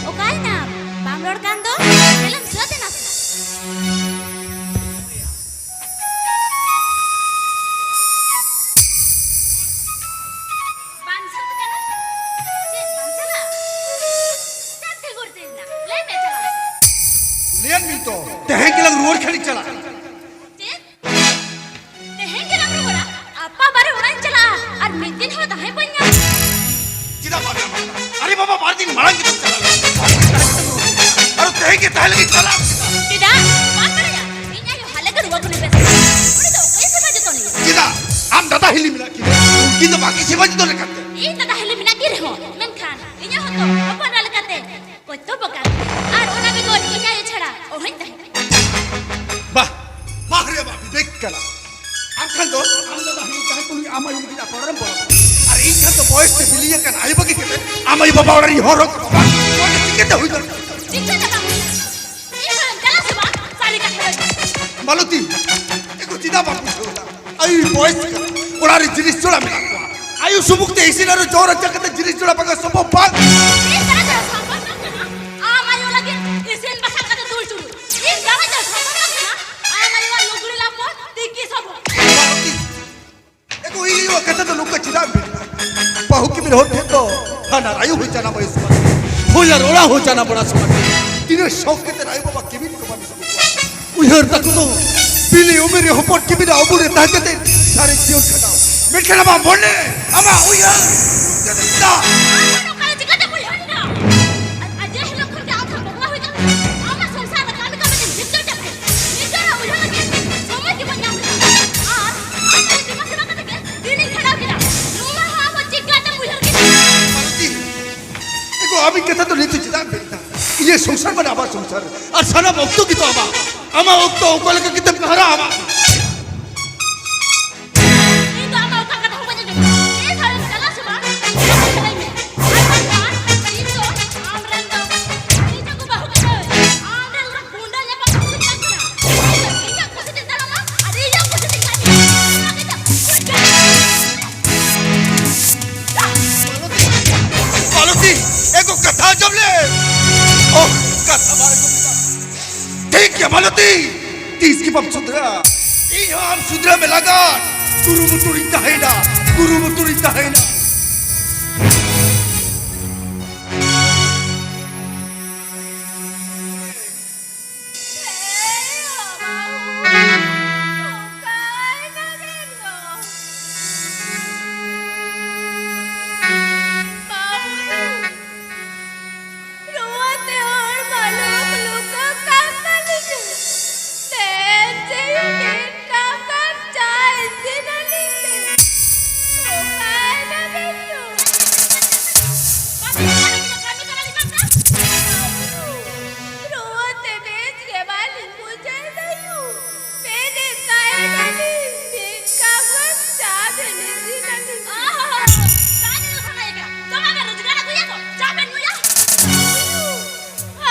ᱚᱠᱟᱭᱮᱱᱟᱢ? ᱵᱟᱢ ᱨᱚᱲ ᱠᱟᱱ ᱫᱚ? ᱧᱮᱞᱮᱢ ᱥᱟᱹᱛ ᱮᱱᱟ ᱥᱮ? ᱵᱟᱝ ᱥᱟᱹᱛ ᱠᱟᱱᱟ? ᱪᱮᱫ ᱵᱟᱝ ᱪᱟᱞᱟᱜᱼᱟ? ᱪᱮᱫ ᱛᱮ ᱜᱚᱲ ᱛᱮ ᱦᱮᱱᱟᱜ? ᱞᱟᱹᱭ ᱢᱮ, ᱪᱟᱞᱟᱜ ᱟᱢ ᱥᱮ? ᱞᱟᱹᱭᱟᱫ ᱢᱮᱭᱟᱹᱧ ᱛᱚ, ᱛᱮᱦᱮᱧ ᱜᱮᱞᱟᱝ ᱨᱩᱣᱟᱹᱲ ᱠᱷᱟᱱᱤᱧ ᱪᱟᱞᱟᱜᱼᱟ᱾ ᱪᱮᱫ? ᱛᱮᱦᱮᱧ ᱜᱮᱞᱟᱝ ᱨᱩᱣᱟᱹᱲᱟ? ᱟᱯᱟ ᱵᱟᱨᱮ ᱚᱲᱟᱜ ᱤᱧ ᱪᱟᱞᱟᱜᱼᱟ, ᱟᱨ ᱢᱤᱫ ᱫᱤᱱ ᱦᱚᱸ ᱛᱟᱦᱮᱸ ᱵᱟᱹᱧ ᱧᱟᱢᱟ᱾ ᱪᱮᱫᱟᱜ ᱵᱟᱢ ᱧᱟᱢᱟ? ᱟᱨᱮ ᱵᱟᱵᱟ, ᱵᱟᱨ ᱫᱤᱱ ᱢᱟᱲᱟᱝ ᱜᱮᱛᱚᱢ ᱪᱟᱞᱟᱣ ᱞᱮᱱᱟ᱾ ᱟᱨ ᱛᱮᱦᱮᱧ ᱜᱮ ᱛᱟᱦᱮᱸ ᱞᱟᱹᱜᱤᱫ ᱪᱟᱞᱟᱜ᱾ ᱪᱮᱫᱟᱜ? ᱵᱟᱢ ᱵᱟᱲᱟᱭᱟ? ᱤᱧ ᱟᱭᱳ ᱦᱟᱞᱮ ᱜᱮ ᱨᱩᱣᱟᱹ ᱠᱷᱚᱱᱮ ᱵᱮᱥ ᱠᱟᱱᱟ᱾ ᱩᱱᱤ ᱫᱚ ᱚᱠᱚᱭᱮ ᱥᱮᱵᱟ ᱡᱚᱛᱚᱱᱮᱭᱟ? ᱪᱮᱫᱟᱜ? ᱟᱢ ᱫᱟᱫᱟ ᱦᱤᱞᱤ ᱢᱮᱱᱟᱜ ᱠᱤᱱᱟ, ᱩᱱᱠᱤᱱ ᱫᱚ ᱵᱟᱠᱤ ᱥᱮᱵᱟ ᱡᱚᱛᱚᱱ ᱞᱮᱠᱟᱛᱮ᱾ ᱤᱧ ᱫᱟᱫᱟ ᱦᱤᱞᱤ ᱢᱮᱱᱟᱜ ᱠᱤᱱ ᱨᱮᱦᱚᱸ, ᱢᱮᱱᱠᱷᱟᱱ ᱤᱧᱟᱹᱜ ᱦᱚᱸᱛᱚ ᱦᱚᱯᱚᱱ ᱮᱨᱟ ᱞᱮᱠᱟᱛᱮ ᱠᱚᱨᱛᱚᱵᱵᱚ ᱠᱟᱱ ᱛᱤᱧᱟ᱾ ᱟᱨ ᱚᱱᱟ ᱵᱮᱜᱚᱨ ᱤᱧ ᱟᱭᱳ ᱪᱷᱟᱲᱟ ᱚᱦᱚᱧ ᱛᱟᱦᱮᱸ ᱠᱟᱱᱟ᱾ ᱵᱟᱦ, ᱵᱟᱦ ᱨᱮ ᱵᱟᱦ, ᱵᱤᱵᱮᱠ ᱠᱟᱱᱟ᱾ ᱟᱢ ᱠᱷᱟᱱ ᱫᱚ ᱟᱢ ᱫᱟᱫᱟ ᱦᱤᱞᱤ ᱡᱟᱦᱟᱸᱭ ᱠᱚ ᱱᱩᱭ ᱟᱢ ᱟᱭᱳ ᱞᱟᱹᱜᱤᱫ ᱟᱯᱱᱟᱨᱮᱢ ᱵᱚᱞᱚ ᱠᱟᱱᱟ᱾ ᱟᱨ ᱤᱧ ᱠᱷᱟᱱ ᱫᱚ ᱵᱚᱭᱮᱥ ᱛᱮ ᱵᱤᱞᱤ ᱟᱠᱟᱱ ᱟᱭᱳ ᱵᱟᱹᱜᱤ ᱠᱟᱛᱮ ᱟᱢ ᱟᱭᱳ ᱵᱟᱵᱟ ᱚᱲᱟᱜ ᱨᱤᱧ ᱦᱚᱨ ᱦᱚᱨ ᱠᱟᱠᱚ ᱠᱟᱱᱟ᱾ ᱱᱚᱣᱟ ᱫᱚ ᱪᱤᱠᱟᱹᱛᱮ ᱦᱩᱭ ᱫᱟᱲᱮᱭᱟᱜᱼᱟ? ᱪᱤᱠᱟᱹᱛᱮ ᱵᱟᱝ ᱦᱩᱭᱩᱜᱼᱟ? ᱤᱧ ᱵᱟᱹᱧ ᱪᱟᱞᱟᱜ ᱥᱮ ᱵᱟᱝ? ᱥᱟᱹᱨᱤ ᱠᱟᱛᱷᱟ ᱞᱟᱹᱭ ᱢᱮ᱾ ᱢᱟᱞᱚᱛᱤ, ᱮ ᱜᱚ, ᱪᱮᱫᱟᱜ ᱵᱟᱢ ᱵᱩᱡᱷᱟᱹᱣ ᱮᱫᱟ? ᱟᱭᱳ ᱵᱚᱭᱮᱥ ᱠᱟᱱᱟ, ᱚᱲᱟᱜ ᱨᱮ ᱡᱤᱱᱤᱥ ᱡᱚᱲᱟ ᱢᱮᱱᱟᱜ ᱠᱚᱣᱟ᱾ ᱟᱭᱳ ᱥᱩᱢᱩᱝ ᱛᱮ ᱤᱥᱤᱱ ᱟᱨ ᱡᱚᱢ ᱨᱟᱪᱟ ᱠᱟᱛᱮ ᱡᱤᱱᱤᱥ ᱡᱚᱲᱟ ᱵᱟᱝ ᱥᱚᱢᱵᱷᱚᱵ ᱵᱟᱝ᱾ ᱤᱧ ᱫᱟᱨᱟᱭ ᱛᱮ ᱥᱚᱢᱵᱷᱚᱵ ᱵᱟᱝ ᱠᱟᱱᱟ᱾ ᱟᱢ ᱟᱭᱳ ᱞᱟᱹᱜᱤᱫ ᱤᱥᱤᱱ ᱵᱟᱥᱟᱝ ᱠᱟᱛᱮ ᱫᱩᱞ ᱪᱩᱨᱩᱡ᱾ ᱤᱧ ᱫᱟᱨᱟᱭ ᱛᱮ ᱥᱚᱢᱵᱷᱚᱵ ᱵᱟᱝ ᱠᱟᱱᱟ᱾ ᱟᱢ ᱟᱭᱳᱣᱟᱜ ᱞᱩᱜᱽᱲᱤ ᱞᱟᱯᱚ ᱛᱤᱠᱤ ᱥᱚᱵᱚᱜ᱾ ᱮ ᱜᱚ, ᱤᱧ ᱟᱭᱳᱣᱟᱜ ᱠᱟᱛᱷᱟ ᱫᱚ ᱱᱚᱝᱠᱟ ᱪᱮᱫᱟᱜ ᱮᱢ ᱢᱮᱱ ᱮᱫᱟ? ᱵᱟᱹᱦᱩ ᱠᱤᱢᱤᱱ ᱦᱚᱲ ᱴᱷᱮᱱ ᱫᱚ ᱦᱟᱱᱟ ᱟᱭᱳ ᱦᱚᱸ ᱡᱟᱱᱟᱢ ᱟᱭᱳ ᱥᱚᱢᱟᱱ᱾ ᱦᱳᱭ, ᱟᱨ ᱚᱲᱟᱜ ᱦᱚᱸ ᱡᱟᱱᱟᱢ ᱚᱲᱟᱜ ᱥᱚᱢᱟᱱ᱾ ᱛᱤᱱᱟᱹᱜ ᱥᱚᱠ ᱠᱟᱛᱮ ᱟᱭᱳ ᱵᱟᱵᱟ ᱠᱤᱢᱤᱱ ᱠᱚ ᱵᱟᱹᱱᱩᱜ ᱠᱚᱣᱟ᱾ ᱩᱭᱦᱟᱹᱨ ᱛᱟᱠᱚ ᱫᱚ ᱵᱤᱞᱤ ᱩᱢᱮᱨ ᱨᱮ ᱦᱚᱯᱚᱱ ᱠᱤᱢᱤᱱᱟᱜ ᱩᱢᱩᱞ ᱨᱮ ᱛᱟᱦᱮᱸ ᱠᱟᱛᱮ ᱥᱟᱨᱮᱡ ᱡᱤᱭᱚᱱ ᱠᱷᱟᱸᱰᱟᱣ᱾ ᱢᱮᱱᱠᱷᱟᱱ ᱟᱢᱟᱜ ᱢᱚᱱᱮ, ᱟᱢᱟᱜ ᱩᱭᱦᱟᱹᱨ ᱪᱮᱫ ᱞᱮᱠᱟ? ᱟᱢ ᱚᱠᱟᱨᱮ ᱪᱤᱠᱟᱹᱛᱮᱢ ᱩᱭᱦᱟᱹᱨ ᱮᱫᱟ? ᱟᱨ, ᱟᱨ ᱡᱮ ᱦᱤᱞᱳᱜ ᱠᱷᱚᱱ ᱜᱮ ᱟᱢ ᱥᱟᱶ ᱵᱟᱯᱞᱟ ᱦᱩᱭ ᱠᱟᱱᱟ, ᱟᱢᱟᱜ ᱥᱚᱝᱥᱟᱨ ᱨᱮ ᱠᱟᱹᱢᱤ ᱠᱟᱹᱢᱤ ᱛᱮ ᱱᱤᱛᱚᱜ ᱪᱟᱯᱮ᱾ ᱱᱤᱡᱮᱨᱟᱜ ᱩᱭᱦᱟᱹᱨ ᱞᱟᱹᱜᱤᱫ ᱥᱚᱢᱚᱭ ᱜᱮ ᱵᱟᱹᱧ ᱧᱟᱢ ᱮᱫᱟ᱾ ᱟᱨ ᱟᱢ ᱫᱚ ᱫᱤᱢᱟᱜᱽ ᱥᱮᱵᱟ ᱠᱟᱛᱮ ᱜᱮ ᱫᱤᱱᱤᱧ ᱠᱷᱟᱸᱰᱟᱣ ᱠᱮᱫᱟ᱾ ᱱᱚᱣᱟ ᱦᱚᱸ ᱟᱢ ᱪᱤᱠᱟᱹᱛᱮᱢ ᱩᱭᱦᱟᱹᱨ ᱠᱮᱫᱟ? ᱢᱟᱞᱚᱛᱤ, ᱮᱜᱳ, ᱟᱢᱤᱡ ᱠᱟᱛᱷᱟ ᱫᱚ ᱱᱤᱛᱚᱜ ᱪᱮᱫᱟᱜ ᱮᱢ ᱢᱮᱱ ᱮᱫᱟ? ᱤᱧᱟᱹᱜ ᱥᱚᱝᱥᱟᱨ ᱢᱟᱱᱮ ᱟᱢᱟᱜ ᱥᱚᱝᱥᱟᱨ, ᱟᱨ ᱥᱟᱱᱟᱢ ᱚᱠᱛᱚ ᱜᱮᱛᱚ ᱟᱢᱟᱜ᱾ ᱟᱢᱟᱜ ᱚᱠᱛᱚ ᱚᱠᱟ ᱞᱮᱠᱟ ᱠᱟᱛᱮᱢ ᱦᱟᱨᱟᱜᱼᱟ ᱟᱢᱟᱜ᱾ ᱤᱧ ᱫᱚ ᱟᱢᱟᱜ ᱚᱠᱟ ᱠᱟᱛᱷᱟ ᱦᱚᱸ ᱵᱟᱹᱧ ᱟᱸᱡᱚᱢᱟ᱾ ᱤᱧ ᱥᱟᱶ ᱮᱢ ᱪᱟᱞᱟᱜ ᱥᱮ ᱵᱟᱝ? ᱤᱧ ᱫᱚ ᱞᱟᱹᱭ ᱢᱮ᱾ ᱟᱨ ᱵᱟᱝᱠᱷᱟᱱ ᱤᱧ ᱫᱚ ᱟᱢ ᱨᱮᱱ ᱫᱚ, ᱤᱧ ᱫᱚ ᱵᱟᱹᱦᱩ ᱠᱟᱹᱱᱟᱹᱧ᱾ ᱟᱢ ᱨᱮᱱ ᱫᱚ ᱜᱩᱱᱰᱟᱹ ᱧᱟᱯᱟᱢ ᱠᱩᱲᱤ ᱠᱟᱱ ᱠᱟᱱᱟ᱾ ᱤᱧ ᱫᱚ ᱤᱧᱟᱹᱜ ᱠᱩᱥᱤ ᱛᱮᱧ ᱛᱟᱲᱟᱢᱟ ᱟᱨ ᱤᱧᱟᱹᱜ ᱠᱩᱥᱤ ᱛᱮᱧ ᱠᱟᱹᱢᱤᱭᱟ᱾ ᱚᱱᱟ ᱠᱟᱛᱷᱟ ᱵᱩᱡᱽ ᱠᱟᱜ ᱢᱮ᱾ ᱢᱟᱞᱚᱛᱤ! ᱮᱜᱳ, ᱠᱟᱛᱷᱟ ᱟᱸᱡᱚᱢ ᱞᱮ! ᱳᱦ, ᱠᱟᱛᱷᱟ ᱵᱟᱭ ᱟᱸᱡᱚᱢ ᱞᱮᱫᱟ᱾ ᱴᱷᱤᱠ ᱜᱮᱭᱟ ᱢᱟᱞᱚᱛᱤ, ᱛᱤᱥ ᱜᱮ ᱵᱟᱢ ᱥᱩᱫᱷᱨᱟᱹᱜᱼᱟ᱾ ᱤᱧ ᱦᱚᱸ ᱟᱢ ᱥᱩᱫᱷᱨᱟᱹ ᱢᱮ ᱞᱟᱜᱟᱫ ᱠᱩᱨᱩᱢᱩᱴᱩ ᱨᱤᱧ ᱛᱟᱦᱮᱸᱭᱮᱱᱟ, ᱠᱩᱨᱩᱢᱩᱴᱩ ᱨᱤᱧ ᱛᱟᱦᱮᱸᱭᱮᱱᱟ᱾ ᱨᱩᱣᱟᱹᱛᱮ ᱦᱚᱲᱢᱚ ᱞᱩᱠ ᱞᱩᱠ ᱠᱟᱱ ᱛᱟᱹᱞᱤᱧᱟ᱾ ᱛᱮᱦᱮᱧ ᱡᱮ ᱢᱤᱫ ᱠᱟᱯ ᱜᱟᱱ ᱪᱟ ᱤᱥᱤᱱ ᱟᱹᱞᱤᱧ ᱢᱮ᱾ ᱚᱠᱟᱭ ᱱᱟᱵᱤᱱ ᱫᱚ? ᱠᱟᱹᱢᱤ ᱠᱟᱱᱟᱞᱤᱧ ᱢᱟ, ᱠᱟᱹᱢᱤ ᱠᱟᱱᱟᱞᱤᱧ ᱢᱟ᱾ ᱨᱩᱣᱟᱹᱛᱮ ᱵᱮᱥ ᱜᱮ ᱵᱟᱹᱞᱤᱧ ᱵᱩᱡᱷᱟᱹᱣ ᱫᱟᱭᱩ᱾ ᱢᱮᱱᱮᱫ ᱛᱟᱦᱮᱱᱟᱞᱤᱧ, ᱢᱤᱫ ᱠᱟᱯ ᱜᱟᱱ ᱪᱟ ᱵᱮᱱ ᱤᱥᱤᱱ ᱟᱹᱞᱤᱧ᱾ ᱚᱦᱚ, ᱪᱟ ᱧᱩ ᱥᱟᱱᱟᱭᱮ ᱠᱟᱱᱟ᱾ ᱫᱚᱢᱮ ᱵᱮᱱ ᱨᱳᱡᱽᱜᱟᱨ ᱟᱹᱜᱩᱭᱟ ᱛᱚ, ᱪᱟ ᱵᱮᱱ ᱧᱩᱭᱟ᱾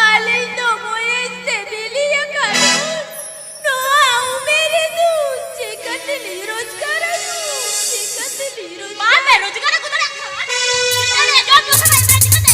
ᱟᱹᱞᱤᱧ ᱫᱚ ᱵᱚᱭᱮᱥ ᱛᱮ ᱵᱤᱞᱤ ᱟᱠᱟᱱ ᱦᱚᱲ᱾ ᱱᱚᱣᱟ ᱩᱢᱮᱨ ᱨᱮᱫᱚ ᱪᱤᱠᱟᱹᱛᱮᱞᱤᱧ ᱨᱳᱡᱽᱜᱟᱨᱟ? ᱪᱤᱠᱟᱹᱛᱮᱞᱤᱧ ᱨᱳᱡᱽᱜᱟᱨᱟ? ᱵᱟᱝ ᱵᱮᱱ ᱨᱳᱡᱽᱜᱟᱨ ᱟᱹᱜᱩ ᱫᱟᱲᱮᱭᱟᱜ ᱠᱷᱟᱱ, ᱪᱤᱠᱟᱹᱛᱮ ᱡᱚᱢ ᱧᱩ ᱥᱟᱱᱟᱭᱮᱫ ᱵᱮᱱᱟ, ᱪᱤᱠᱟᱹᱛᱮ?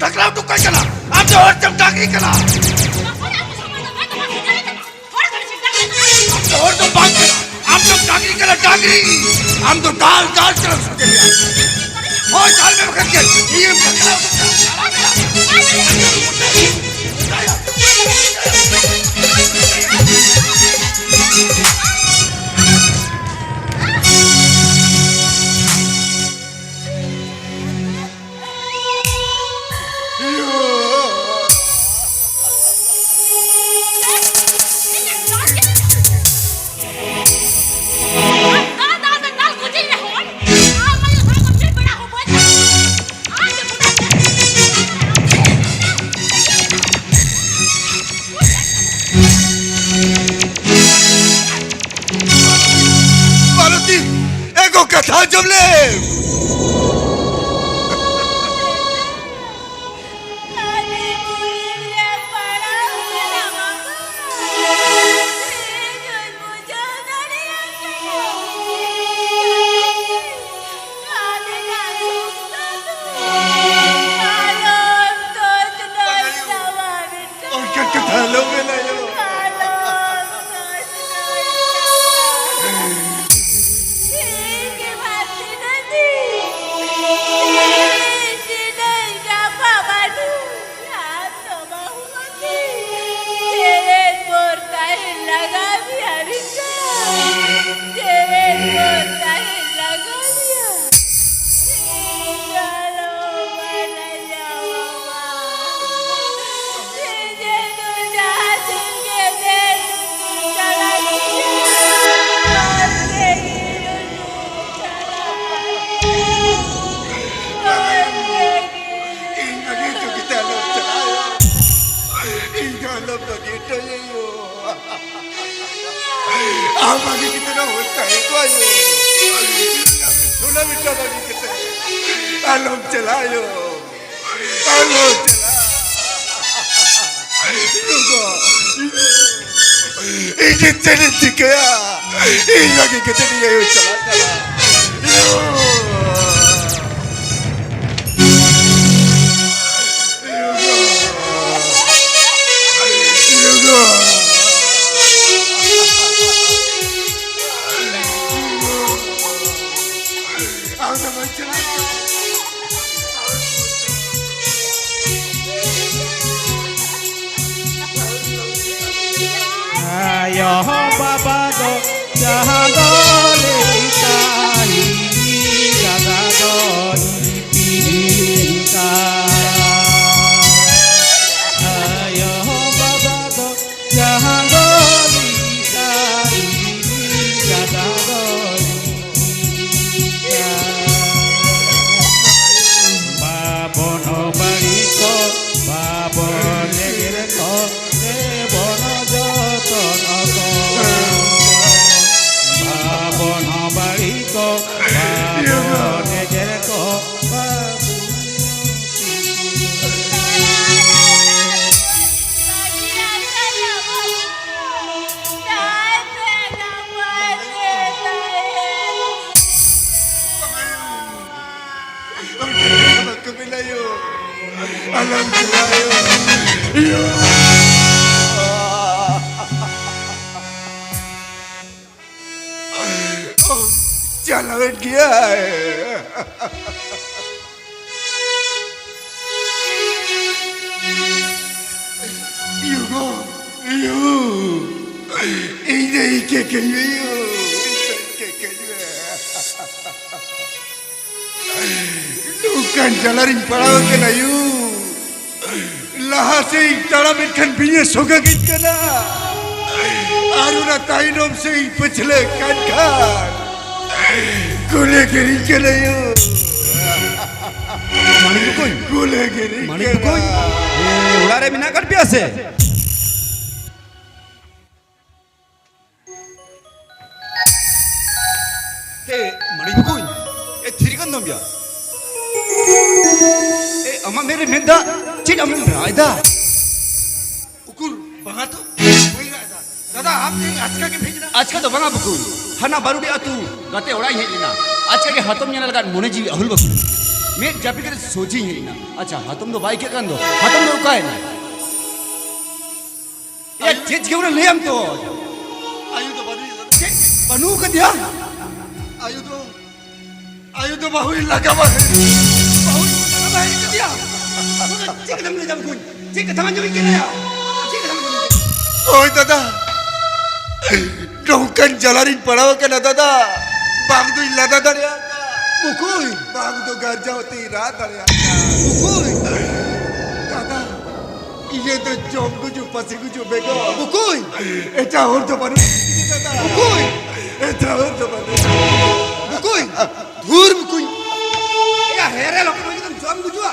ᱴᱟᱠᱞᱟ ᱩᱰᱩᱠ ᱠᱟᱭ ᱠᱟᱱᱟ᱾ ᱟᱢ ᱫᱚ ᱦᱚᱲ ᱪᱚᱢ ᱰᱟᱝᱨᱤ ᱠᱟᱱᱟ᱾ ᱟᱢ ᱫᱚ ᱦᱚᱲ ᱫᱚ ᱵᱟᱝ ᱠᱟᱱᱟ᱾ ᱟᱢ ᱫᱚ ᱰᱟᱝᱨᱤ ᱠᱟᱱᱟ, ᱰᱟᱝᱨᱤ᱾ ᱟᱢ ᱫᱚ ᱫᱟᱞ, ᱫᱟᱞ ᱪᱟᱞᱟᱣ ᱥᱟᱰᱮ ᱜᱮᱭᱟ᱾ ᱦᱳᱭ, ᱫᱟᱞ ᱢᱮ ᱵᱟᱠᱷᱟᱱ ᱪᱮᱫ? ᱤᱭᱟᱹ ᱴᱟᱠᱞᱟ ᱩᱰᱩᱠ ᱠᱟᱭ᱾ ᱢᱟᱞᱚᱛᱤ, ᱮ ᱜᱚ, ᱠᱟᱛᱷᱟ ᱟᱸᱡᱚᱢ ᱞᱮᱢ᱾ ᱚᱱᱠᱟ ᱠᱟᱛᱷᱟ ᱟᱞᱚᱢ ᱢᱮᱱᱟ ᱭᱳ᱾ ᱤᱧ ᱵᱟᱹᱜᱤ ᱦᱚᱴᱚ ᱠᱟᱛᱮ ᱟᱞᱚᱢ ᱪᱟᱞᱟᱜᱼᱟ ᱭᱳ᱾ ᱤᱧ ᱫᱚ ᱟᱞᱚᱢ ᱵᱟᱹᱜᱤ ᱦᱚᱴᱚ ᱟᱹᱧᱟ ᱭᱳ᱾ ᱟᱢ ᱵᱟᱹᱜᱤ ᱠᱟᱛᱮ ᱫᱚ ᱚᱦᱚᱧ ᱛᱟᱦᱮᱸ ᱠᱚᱜᱼᱟ ᱭᱳ᱾ ᱥᱳᱱᱟ ᱵᱮᱴᱟ ᱵᱟᱹᱜᱤ ᱠᱟᱛᱮ ᱟᱞᱚᱢ ᱪᱟᱞᱟᱜᱼᱟ ᱭᱳ᱾ ᱟᱞᱚᱢ ᱪᱟᱞᱟᱜᱼᱟ᱾ ᱭᱳ ᱜᱚ, ᱤᱧ ᱪᱮᱫ ᱤᱧ ᱪᱤᱠᱟᱹᱭᱟ? ᱤᱧ ᱵᱟᱹᱜᱤ ᱠᱟᱛᱮ ᱤᱧ ᱟᱭᱳ ᱪᱟᱞᱟᱜ ᱠᱟᱱᱟ᱾ ᱭᱳ᱾ ᱟᱭᱳ ᱵᱟᱵᱟ ᱫᱚ ᱡᱟᱦᱟᱸ ᱫᱚ ᱞᱮᱠᱟ, ᱤᱧ ᱫᱟᱫᱟ ᱫᱚ ᱤᱧ ᱛᱤᱨᱤᱠᱟ᱾ ᱟᱭᱳ ᱵᱟᱵᱟ ᱫᱚ ᱡᱟᱦᱟᱸ ᱫᱚ ᱞᱮᱠᱟ, ᱤᱧ ᱫᱟᱫᱟ ᱫᱚ ᱤᱧ ᱵᱟᱵᱚᱱ ᱵᱟᱹᱲᱤ ᱠᱚ, ᱵᱟᱵᱚᱱ ᱮᱜᱮᱨ ᱠᱚ, ᱫᱮᱵᱚᱱ ᱡᱚᱛᱚᱱ ᱠᱚ᱾ ᱵᱟᱵᱚᱱ ᱵᱟᱹᱲᱤ ᱠᱚ, ᱵᱟᱵᱚᱱ ᱮᱜᱮᱨ ᱠᱚ, ᱵᱟᱵᱚᱱ ᱟᱞᱚᱢ ᱪᱟᱞᱟᱜᱼᱟ᱾ ᱭᱳ᱾ ᱪᱟᱞᱟᱣᱮᱱ ᱜᱮᱭᱟᱭ᱾ ᱭᱳ ᱜᱳ, ᱭᱳ᱾ ᱤᱧ ᱫᱚ ᱤᱠᱟᱹ ᱠᱟᱹᱧ ᱢᱮ, ᱭᱳ᱾ ᱤᱠᱟᱹ ᱠᱟᱹᱧ ᱢᱮ᱾ ᱱᱚᱝᱠᱟᱱ ᱡᱟᱞᱟ ᱨᱤᱧ ᱯᱟᱲᱟᱣ ᱟᱠᱟᱱᱟ ᱭᱩ᱾ ᱞᱟᱦᱟ ᱥᱮᱫ ᱤᱧ ᱛᱟᱲᱟᱢ ᱮᱫ ᱠᱷᱟᱱ ᱵᱤᱧᱮ ᱥᱚᱜᱟᱜᱤᱧ ᱠᱟᱱᱟ᱾ ᱟᱨ ᱚᱱᱟ ᱛᱟᱭᱱᱚᱢ ᱥᱮᱫ ᱤᱧ ᱯᱟᱹᱪᱷᱞᱟᱹᱜ ᱠᱟᱱ ᱠᱷᱟᱱ ᱠᱩᱞᱮ ᱜᱮᱨᱤᱧ ᱠᱟᱱᱟ ᱭᱩ᱾ ᱢᱟᱹᱱᱤᱠ ᱵᱚᱠᱚᱧ᱾ ᱠᱩᱞᱮ ᱜᱮᱨᱤᱧ ᱢᱟᱹᱱᱤᱠ ᱠᱟᱱᱟ᱾ ᱵᱚᱠᱚᱧ᱾ ᱮ, ᱚᱲᱟᱜ ᱨᱮ ᱢᱮᱱᱟᱜ ᱟᱠᱟᱫ ᱯᱮᱭᱟ ᱥᱮ? ᱮ, ᱢᱟᱹᱱᱤᱠ ᱵᱚᱠᱚᱧ, ᱮ, ᱛᱷᱤᱨ ᱠᱟᱱ ᱫᱚᱢ ᱭᱟ᱾ ᱮ, ᱟᱢᱟᱜ ᱢᱮᱫ ᱨᱮ ᱢᱮᱫ ᱫᱟᱜ, ᱪᱮᱫ ᱟᱢᱮᱢ ᱨᱟᱜ ᱮᱫᱟ? ᱩᱠᱩᱨ, ᱵᱟᱝᱟ ᱛᱚ, ᱵᱟᱹᱧ ᱨᱟᱜ ᱮᱫᱟ᱾ ᱫᱟᱫᱟ, ᱟᱢ ᱛᱮᱦᱮᱧ ᱟᱪᱠᱟ ᱜᱮᱢ ᱦᱮᱡ ᱮᱱᱟ? ᱟᱪᱠᱟ ᱫᱚ ᱵᱟᱝᱟ ᱵᱚᱠᱚᱧ, ᱦᱟᱱᱟ ᱵᱟᱨᱩᱰᱤ ᱟᱹᱛᱩ ᱜᱟᱛᱮ ᱚᱲᱟᱜ ᱤᱧ ᱦᱮᱡ ᱞᱮᱱᱟ᱾ ᱟᱪᱠᱟ ᱜᱮ ᱦᱟᱛᱚᱢ ᱧᱮᱞ ᱞᱟᱜᱟᱫ ᱢᱚᱱᱮ ᱡᱤᱣᱤ ᱟᱹᱦᱩᱞ ᱵᱟᱹᱠᱩᱞ᱾ ᱢᱮᱫ ᱡᱟᱹᱯᱤᱫ ᱠᱟᱛᱮ ᱥᱚᱡᱷᱮᱧ ᱦᱮᱡ ᱮᱱᱟ᱾ ᱟᱪᱪᱷᱟ, ᱦᱟᱛᱚᱢ ᱫᱚ ᱵᱟᱭ ᱟᱹᱭᱠᱟᱹᱜ ᱠᱟᱱ ᱫᱚ? ᱦᱟᱛᱚᱢ ᱫᱚ ᱚᱠᱟᱭᱮᱱᱟ? ᱮᱭᱟ, ᱪᱮᱫ ᱪᱤᱠᱟᱹ ᱠᱟᱱᱟ ᱞᱟᱹᱭᱟᱢ ᱛᱚ᱾ ᱟᱭᱳ ᱫᱚ ᱵᱟᱹᱱᱩᱭ ᱠᱟᱫᱮᱭᱟ᱾ ᱪᱮᱫ? ᱵᱟᱹᱱᱩᱜ ᱠᱟᱫᱮᱭᱟ? ᱟᱭᱳ ᱫᱚ, ᱟᱭᱳ ᱫᱚ ᱵᱟᱹᱦᱩᱭ ᱞᱟᱜᱟᱣᱟ᱾ ᱵᱟᱹᱦᱩᱭ ᱞᱟᱜᱟᱣᱟ ᱦᱮᱡ ᱠᱟᱫᱮᱭᱟ? ᱪᱮᱫ ᱠᱟᱛᱷᱟᱢ ᱞᱟᱹᱭ ᱫᱟ ᱵᱚᱠᱚᱧ? ᱪᱮᱫ ᱠᱟᱛᱷᱟᱢ ᱟᱸᱡᱚᱢᱤᱧ ᱠᱟᱱᱟ ᱭᱟ? ᱪᱮᱫ ᱠᱟᱛᱷᱟᱢ ᱟᱸᱡᱚᱢᱤᱧ ᱠᱟᱱᱟ? ᱦᱳᱭ ᱫᱟᱫᱟ, ᱱᱚᱝᱠᱟᱱ ᱡᱟᱞᱟ ᱨᱤᱧ ᱯᱟᱲᱟᱣ ᱟᱠᱟᱱᱟ ᱫᱟᱫᱟ, ᱵᱟᱝ ᱫᱩᱧ ᱞᱟᱸᱫᱟ ᱫᱟᱲᱮᱭᱟᱜ ᱠᱟᱱᱟ᱾ ᱵᱩᱠᱩᱭ! ᱵᱟᱝ ᱫᱚ ᱜᱟᱨᱡᱟᱣ ᱛᱮᱧ ᱨᱟᱜ ᱫᱟᱲᱮᱭᱟᱜ ᱠᱟᱱᱟ᱾ ᱵᱩᱠᱩᱭ! ᱫᱟᱫᱟ, ᱤᱧᱟᱹᱜ ᱫᱚ ᱡᱚᱢ ᱜᱩᱡᱩᱜ ᱯᱟᱹᱥᱤ ᱜᱩᱡᱩᱜ ᱵᱮᱜᱚᱨ ᱵᱩᱠᱩᱭ! ᱮᱴᱟᱜ ᱦᱚᱨ ᱫᱚ ᱵᱟᱹᱱᱩᱜ ᱛᱤᱧᱟ ᱫᱟᱫᱟ᱾ ᱵᱩᱠᱩᱭ! ᱮᱴᱟᱜ ᱦᱚᱨ ᱫᱚ ᱵᱟᱹᱱᱩᱜ ᱛᱤᱧᱟ᱾ ᱵᱩᱠᱩᱭ! ᱫᱷᱩᱨ ᱵᱩᱠᱩᱭ! ᱮᱭᱟ ᱦᱮᱨᱮᱞ ᱦᱚᱯᱚᱱ ᱡᱩᱫᱤᱢ ᱡᱚᱢ ᱜᱩᱡᱩᱜᱼᱟ,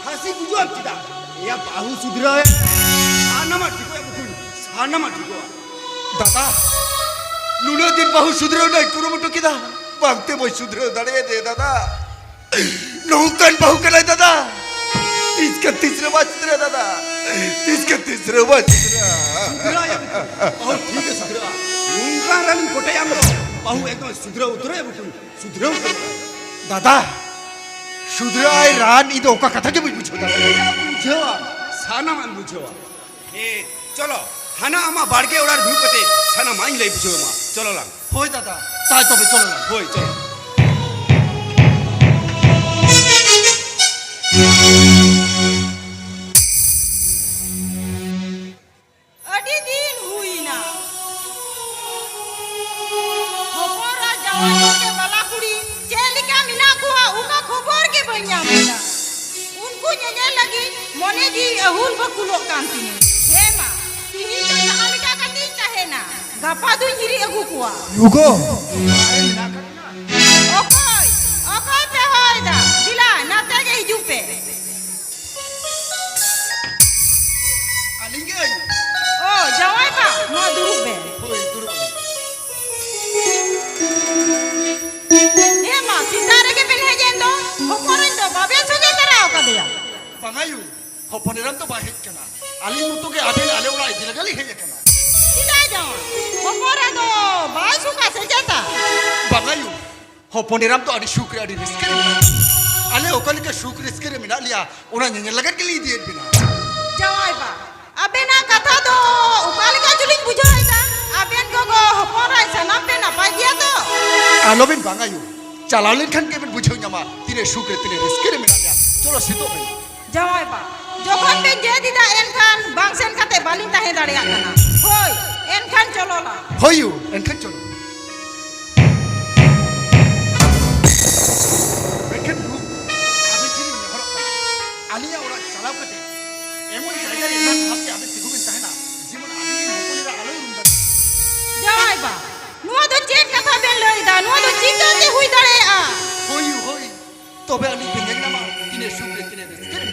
ᱯᱷᱟᱸᱥᱤ ᱜᱩᱡᱩᱜᱼᱟᱢ ᱪᱮᱫᱟᱜ? ᱮᱭᱟ ᱵᱟᱹᱦᱩ ᱥᱩᱫᱷᱨᱟᱹᱣ ᱮ ᱥᱟᱱᱟᱢᱟᱜ ᱴᱷᱤᱠᱚᱜᱼᱟ ᱵᱩᱠᱩᱭ, ᱥᱟᱱᱟᱢᱟᱜ ᱴᱷᱤᱠᱚᱜᱼᱟ᱾ ᱫᱟᱫᱟ, ᱱᱩᱱᱟᱹᱜ ᱫᱤᱱ ᱵᱟᱹᱦᱩ ᱥᱩᱫᱷᱨᱟᱹᱣ ᱨᱮᱱᱟᱜ ᱠᱩᱨᱩᱢᱩᱴᱩ ᱠᱮᱫᱟ, ᱵᱟᱝᱛᱮ ᱵᱟᱹᱧ ᱥᱩᱫᱷᱨᱟᱹᱣ ᱫᱟᱲᱮᱭᱟᱫᱮ ᱫᱟᱫᱟ᱾ ᱱᱚᱝᱠᱟᱱ ᱵᱟᱹᱦᱩ ᱠᱟᱱᱟᱭ ᱫᱟᱫᱟ, ᱛᱤᱥ ᱠᱟᱱ ᱛᱤᱥ ᱨᱮ ᱵᱟᱭ ᱥᱩᱫᱷᱨᱟᱹᱜᱼᱟ ᱫᱟᱫᱟ, ᱛᱤᱥ ᱠᱟᱱ ᱛᱤᱥ ᱨᱮ ᱵᱟᱭ ᱥᱩᱫᱷᱨᱟᱹᱜᱼᱟ᱾ ᱥᱩᱫᱷᱨᱟᱹᱜᱼᱟ ᱭᱟ ᱵᱩᱠᱩ, ᱵᱟᱹᱦᱩ ᱴᱷᱤᱠ ᱜᱮ ᱥᱩᱫᱷᱨᱟᱹᱜᱼᱟ᱾ ᱱᱚᱝᱠᱟᱱ ᱨᱟᱱᱤᱧ ᱠᱚᱴᱮᱡ ᱟᱢ ᱫᱚ, ᱵᱟᱹᱦᱩ ᱮᱠᱫᱚᱢ ᱥᱩᱫᱷᱨᱟᱹᱣ ᱩᱛᱟᱹᱨᱚᱜᱼᱟ ᱵᱩᱠᱩ, ᱥᱩᱫᱷᱨᱟᱹᱣ ᱩᱛᱟᱹᱨᱚᱜᱼᱟ᱾ ᱫᱟᱫᱟ, ᱥᱩᱫᱷᱨᱟᱹᱜᱼᱟᱭ ᱨᱟᱱ ᱤᱧ ᱫᱚ ᱚᱠᱟ ᱠᱟᱛᱷᱟ ᱜᱮ ᱵᱟᱹᱧ ᱵᱩᱡᱷᱟᱹᱣ ᱫᱟᱲᱮᱭᱟᱜ ᱠᱟᱱᱟ᱾ ᱵᱩᱡᱷᱟᱹᱣᱟ, ᱥᱟᱱᱟᱢᱟᱜ ᱮᱢ ᱵᱩᱡᱷᱟᱹᱣᱟ᱾ ᱦᱮᱸ, ᱪᱚᱞᱚ, ᱦᱟᱱᱟ ᱟᱢᱟᱜ ᱵᱟᱲᱜᱮ ᱚᱲᱟᱜ ᱨᱮ ᱫᱩᱲᱩᱵ ᱠᱟᱛᱮ ᱥᱟᱱᱟᱢᱟᱜ ᱤᱧ ᱞᱟᱹᱭ ᱵᱩᱡᱷᱟᱹᱣ ᱟᱢᱟ᱾ ᱪᱚᱞᱚ ᱞᱟᱝ᱾ ᱦᱳᱭ ᱫᱟᱫᱟ, ᱛᱟᱭ ᱛᱚᱵᱮ ᱪᱚᱞᱚ ᱞᱟᱝ᱾ ᱦᱳᱭ, ᱪᱚᱞᱚ᱾ ᱟᱹᱰᱤ ᱫᱤᱱ ᱦᱩᱭᱱᱟ᱾ ᱦᱚᱯᱚᱱ ᱟᱨ ᱡᱟᱶᱟᱭ ᱜᱚᱢᱠᱮ ᱵᱟᱞᱟ ᱠᱩᱲᱤ ᱪᱮᱫ ᱞᱮᱠᱟ ᱢᱮᱱᱟᱜ ᱠᱚᱣᱟ, ᱚᱠᱟ ᱠᱷᱚᱵᱚᱨ ᱜᱮ ᱵᱟᱹᱧ ᱧᱟᱢ ᱮᱫᱟ᱾ ᱩᱱᱠᱩ ᱧᱮᱧᱮᱞ ᱞᱟᱹᱜᱤᱫ ᱢᱚᱱᱮ ᱡᱤᱣᱤ ᱟᱹᱦᱩᱞ ᱵᱟᱹᱠᱩᱞᱚᱜ ᱠᱟᱱ ᱛᱤᱧᱟᱹ᱾ ᱦᱮᱸ ᱢᱟ, ᱛᱤᱦᱤᱧ ᱫᱚ ᱡᱟᱦᱟᱸ ᱞᱮᱠᱟ ᱠᱟᱛᱮᱧ ᱛᱟᱦᱮᱱᱟ, ᱜᱟᱯᱟ ᱫᱩᱧ ᱦᱤᱨᱤ ᱟᱹᱜᱩ ᱠᱚᱣᱟ᱾ ᱭᱩᱜᱳ! ᱚᱠᱚᱭ? ᱚᱠᱚᱭ ᱯᱮ ᱦᱚᱦᱚᱭᱮᱫᱟ? ᱫᱮᱞᱟ, ᱱᱟᱛᱮ ᱜᱮ ᱦᱤᱡᱩᱜ ᱯᱮ᱾ ᱟᱹᱞᱤᱧ ᱜᱮ ᱟᱭᱳ᱾ ᱚ, ᱡᱟᱶᱟᱭ ᱵᱟ, ᱢᱟ ᱫᱩᱲᱩᱵ ᱵᱮᱱ᱾ ᱦᱳᱭ, ᱫᱩᱲᱩᱵ ᱟᱹᱞᱤᱧ᱾ ᱦᱮᱸ ᱢᱟ, ᱥᱮᱛᱟᱜ ᱨᱮᱜᱮ ᱵᱮᱱ ᱦᱮᱡ ᱮᱱ ᱫᱚ, ᱦᱚᱯᱚᱱ ᱤᱧ ᱫᱚ ᱵᱟᱵᱮᱱ ᱥᱚᱡᱷᱮ ᱛᱟᱨᱟ ᱟᱠᱟᱫᱮᱭᱟ? ᱵᱟᱝ ᱟᱭᱳ, ᱦᱚᱯᱚᱱ ᱮᱨᱟᱢ ᱫᱚ ᱵᱟᱭ ᱦᱮᱡ ᱠᱟᱱᱟ᱾ ᱟᱹᱞᱤᱧ ᱢᱚᱛᱚ ᱜᱮ ᱟᱵᱮᱱ ᱟᱞᱮ ᱚᱲᱟᱜ ᱤᱫᱤ ᱞᱟᱹᱜᱤᱫ ᱞᱤᱧ ᱦᱮᱡ ᱟᱠᱟᱱᱟ᱾ ᱪᱮᱫᱟᱜ ᱡᱟᱶᱟᱭ? ᱦᱚᱯᱚᱱ ᱮᱨᱟ ᱫᱚ ᱵᱟᱭ ᱥᱩᱠᱟ ᱥᱮ ᱪᱮᱛᱟ? ᱵᱟᱝ ᱟᱭᱳ, ᱦᱚᱯᱚᱱ ᱮᱨᱟᱢ ᱫᱚ ᱟᱹᱰᱤ ᱥᱩᱠ ᱨᱮ, ᱟᱹᱰᱤ ᱨᱟᱹᱥᱠᱟᱹ ᱨᱮ ᱢᱮᱱᱟᱜ ᱞᱮᱭᱟ᱾ ᱟᱞᱮ ᱚᱠᱟ ᱞᱮᱠᱟ ᱥᱩᱠ ᱨᱟᱹᱥᱠᱟᱹ ᱨᱮ ᱢᱮᱱᱟᱜ ᱞᱮᱭᱟ, ᱚᱱᱟ ᱧᱮᱧᱮᱞ ᱞᱟᱹᱜᱤᱫ ᱜᱮᱞᱮ ᱤᱫᱤᱭᱮᱫ ᱵᱮᱱᱟ᱾ ᱡᱟᱶᱟᱭ ᱵᱟ, ᱟᱵᱮᱱᱟᱜ ᱠᱟᱛᱷᱟ ᱫᱚ ᱚᱠᱟ ᱞᱮᱠᱟ ᱪᱚᱞᱤᱧ ᱵᱩᱡᱷᱟᱹᱣ ᱮᱫᱟ᱾ ᱟᱵᱮᱱ ᱜᱚᱜᱚ ᱦᱚᱯᱚᱱ ᱨᱟᱭ ᱥᱟᱱᱟᱢ ᱯᱮ ᱱᱟᱯᱟᱭ ᱜᱮᱭᱟ ᱛᱚ? ᱟᱞᱚᱵᱮᱱ ᱵᱟᱝ ᱟᱭᱳ, ᱪᱟᱞᱟᱣ ᱞᱮᱱᱠᱷᱟᱱ ᱜᱮᱵᱮᱱ ᱵᱩᱡᱷᱟᱹᱣ ᱧᱟᱢᱟ ᱛᱤᱱᱟᱹᱜ ᱥᱩᱠ ᱨᱮ, ᱛᱤᱱᱟᱹᱜ ᱨᱟᱹᱥᱠᱟᱹ ᱨᱮ ᱢᱮᱱᱟᱜ ᱞᱮᱭᱟ᱾ ᱪᱚᱞᱚ ᱥᱤᱛᱚᱜ ᱵᱮᱱ᱾ ᱡᱟᱶᱟᱭ ᱵᱟ, ᱡᱚᱠᱷᱚᱱ ᱵᱮᱱ ᱡᱮᱫ ᱮᱫᱟ, ᱮᱱᱠᱷᱟᱱ ᱵᱟᱝ ᱥᱮᱱ ᱠᱟᱛᱮ ᱵᱟᱹᱞᱤᱧ ᱛᱟᱦᱮᱸ ᱫᱟᱲᱮᱭᱟᱜ ᱠᱟᱱᱟ᱾ ᱦᱳᱭ, ᱮᱱᱠᱷᱟᱱ ᱪᱚᱞᱚ ᱞᱟᱝ᱾ ᱦᱳᱭ ᱭᱩ, ᱮᱱᱠᱷᱟᱱ ᱪᱚᱞᱚ᱾ ᱢᱮᱱᱠᱷᱟᱱ ᱜᱩᱨᱩ, ᱟᱵᱮᱱ ᱴᱷᱮᱱ ᱞᱤᱧ ᱱᱮᱦᱚᱨᱚᱜ ᱠᱟᱱᱟ, ᱟᱹᱞᱤᱧᱟᱜ ᱚᱲᱟᱜ ᱪᱟᱞᱟᱣ ᱠᱟᱛᱮ ᱮᱢᱚᱱ ᱡᱟᱭᱜᱟ ᱨᱮ ᱮᱢᱚᱱ ᱵᱷᱟᱵᱽ ᱛᱮ ᱟᱵᱮᱱ ᱛᱤᱸᱜᱩ ᱵᱮᱱ ᱛᱟᱦᱮᱱᱟ, ᱡᱮᱢᱚᱱ ᱟᱵᱮᱱ ᱨᱮᱱ ᱦᱚᱯᱚᱱ ᱮᱨᱟ ᱟᱞᱚᱭ ᱩᱨᱩᱢ ᱫᱟᱲᱮᱭᱟᱜ᱾ ᱡᱟᱶᱟᱭ ᱵᱟ, ᱱᱚᱣᱟ ᱫᱚ ᱪᱮᱫ ᱠᱟᱛᱷᱟ ᱵᱮᱱ ᱞᱟᱹᱭ ᱮᱫᱟ? ᱱᱚᱣᱟ ᱫᱚ ᱪᱤᱠᱟᱹᱛᱮ ᱦᱩᱭ ᱫᱟᱲᱮᱭᱟᱜᱼᱟ? ᱦᱳᱭ ᱭᱩ, ᱦᱳᱭ᱾ ᱛᱚᱵᱮ ᱟᱹᱞᱤᱧ ᱵᱮᱸᱜᱮᱫ ᱧᱟᱢᱟ, ᱛᱤᱱᱟᱹᱜ ᱥᱩᱠ ᱨᱮ, ᱛᱤᱱᱟᱹᱜ ᱨᱟᱹᱥᱠᱟᱹ ᱨᱮ᱾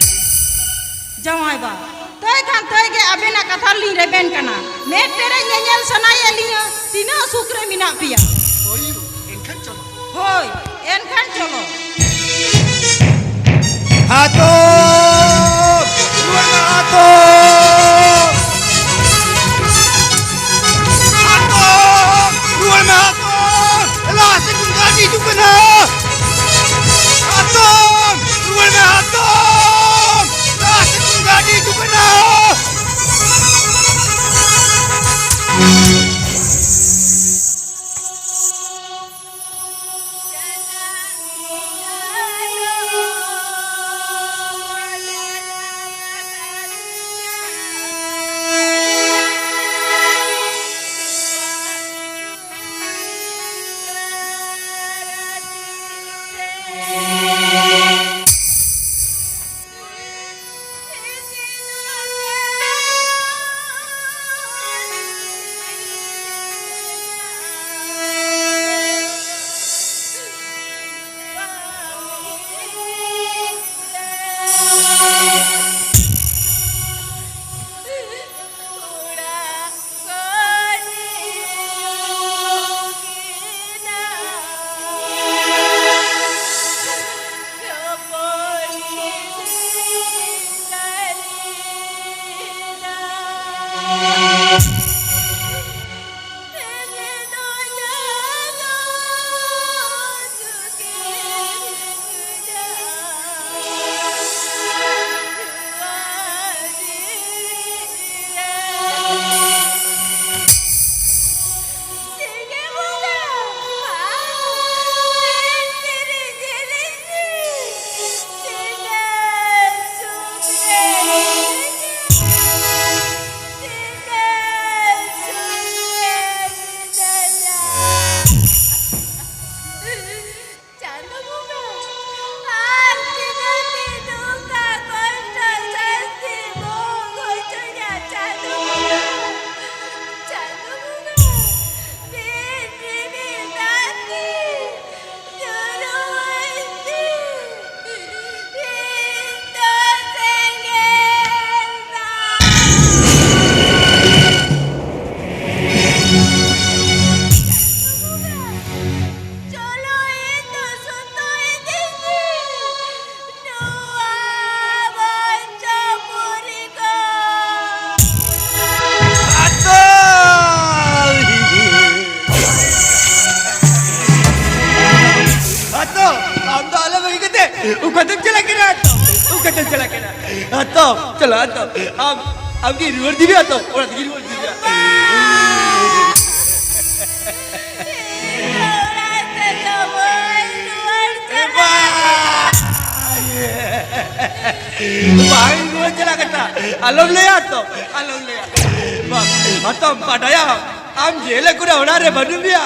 ᱡᱟᱶᱟᱭ ᱵᱟ, ᱛᱟᱹᱭ ᱠᱷᱟᱱ ᱛᱟᱹᱭ ᱜᱮ ᱟᱵᱮᱱᱟᱜ ᱠᱟᱛᱷᱟ ᱨᱮᱞᱤᱧ ᱨᱮᱵᱮᱱ ᱠᱟᱱᱟ᱾ ᱢᱮᱫ ᱯᱮᱨᱮᱡ ᱧᱮᱧᱮᱞ ᱥᱟᱱᱟᱭᱮᱫ ᱞᱤᱧᱟ, ᱛᱤᱱᱟᱹᱜ ᱥᱩᱠ ᱨᱮ ᱢᱮᱱᱟᱜ ᱯᱮᱭᱟ᱾ ᱦᱳᱭ, ᱮᱱᱠᱷᱟᱱ ᱪᱚᱞᱚ᱾ ᱦᱳᱭ, ᱮᱱᱠᱷᱟᱱ ᱪᱚᱞᱚ᱾ ᱦᱟᱛᱚᱢ! ᱨᱩᱣᱟᱹᱲ ᱢᱮ, ᱦᱟᱛᱚᱢ! ᱦᱟᱛᱚᱢ! ᱨᱩᱣᱟᱹᱲ ᱢᱮ, ᱦᱟᱛᱚᱢ! ᱮᱞᱟ, ᱥᱮ ᱜᱩᱱᱰᱟ ᱟᱹᱰᱤ ᱦᱤᱡᱩᱜ ᱠᱟᱱᱟ! ᱦᱟᱛᱚᱢ! ᱨᱩᱣᱟᱹᱲ ᱢᱮ, ᱦᱟᱛᱚᱢ! ᱮᱞᱟ, ᱥᱮ ᱜᱩᱱᱰᱟ ᱟᱹᱰᱤ ᱦᱤᱡᱩᱜ ᱠᱟᱱᱟ! ᱪᱟᱞᱟᱜ ᱠᱟᱱᱟ᱾ ᱦᱟᱛᱚᱢ, ᱪᱟᱞᱟᱜ ᱦᱟᱛᱚᱢ᱾ ᱟᱢ, ᱟᱢ ᱜᱮ ᱨᱩᱣᱟᱹᱲ ᱤᱫᱤ ᱢᱮ ᱦᱟᱛᱚᱢ᱾ ᱚᱲᱟᱜ ᱛᱮᱜᱮ ᱨᱩᱣᱟᱹᱲ ᱤᱫᱤ ᱢᱮ᱾ ᱚᱲᱟᱜ ᱛᱮᱫᱚ ᱵᱟᱹᱧ ᱨᱩᱣᱟᱹᱲ ᱪᱟᱞᱟᱜᱼᱟ᱾ ᱵᱟᱝ ᱨᱩᱣᱟᱹᱲ ᱪᱟᱞᱟᱜ ᱠᱟᱛᱷᱟ᱾ ᱟᱞᱚᱢ ᱞᱟᱹᱭᱟ ᱦᱟᱛᱚᱢ, ᱟᱞᱚᱢ ᱞᱟᱹᱭᱟ᱾ ᱵᱟᱝ, ᱦᱟᱛᱚᱢ, ᱵᱟᱰᱟᱭᱟᱢ, ᱟᱢ ᱡᱮ ᱦᱤᱞᱳᱜ ᱠᱷᱚᱱᱟᱜ ᱚᱲᱟᱜ ᱨᱮ ᱵᱟᱹᱱᱩᱜ ᱢᱮᱭᱟ,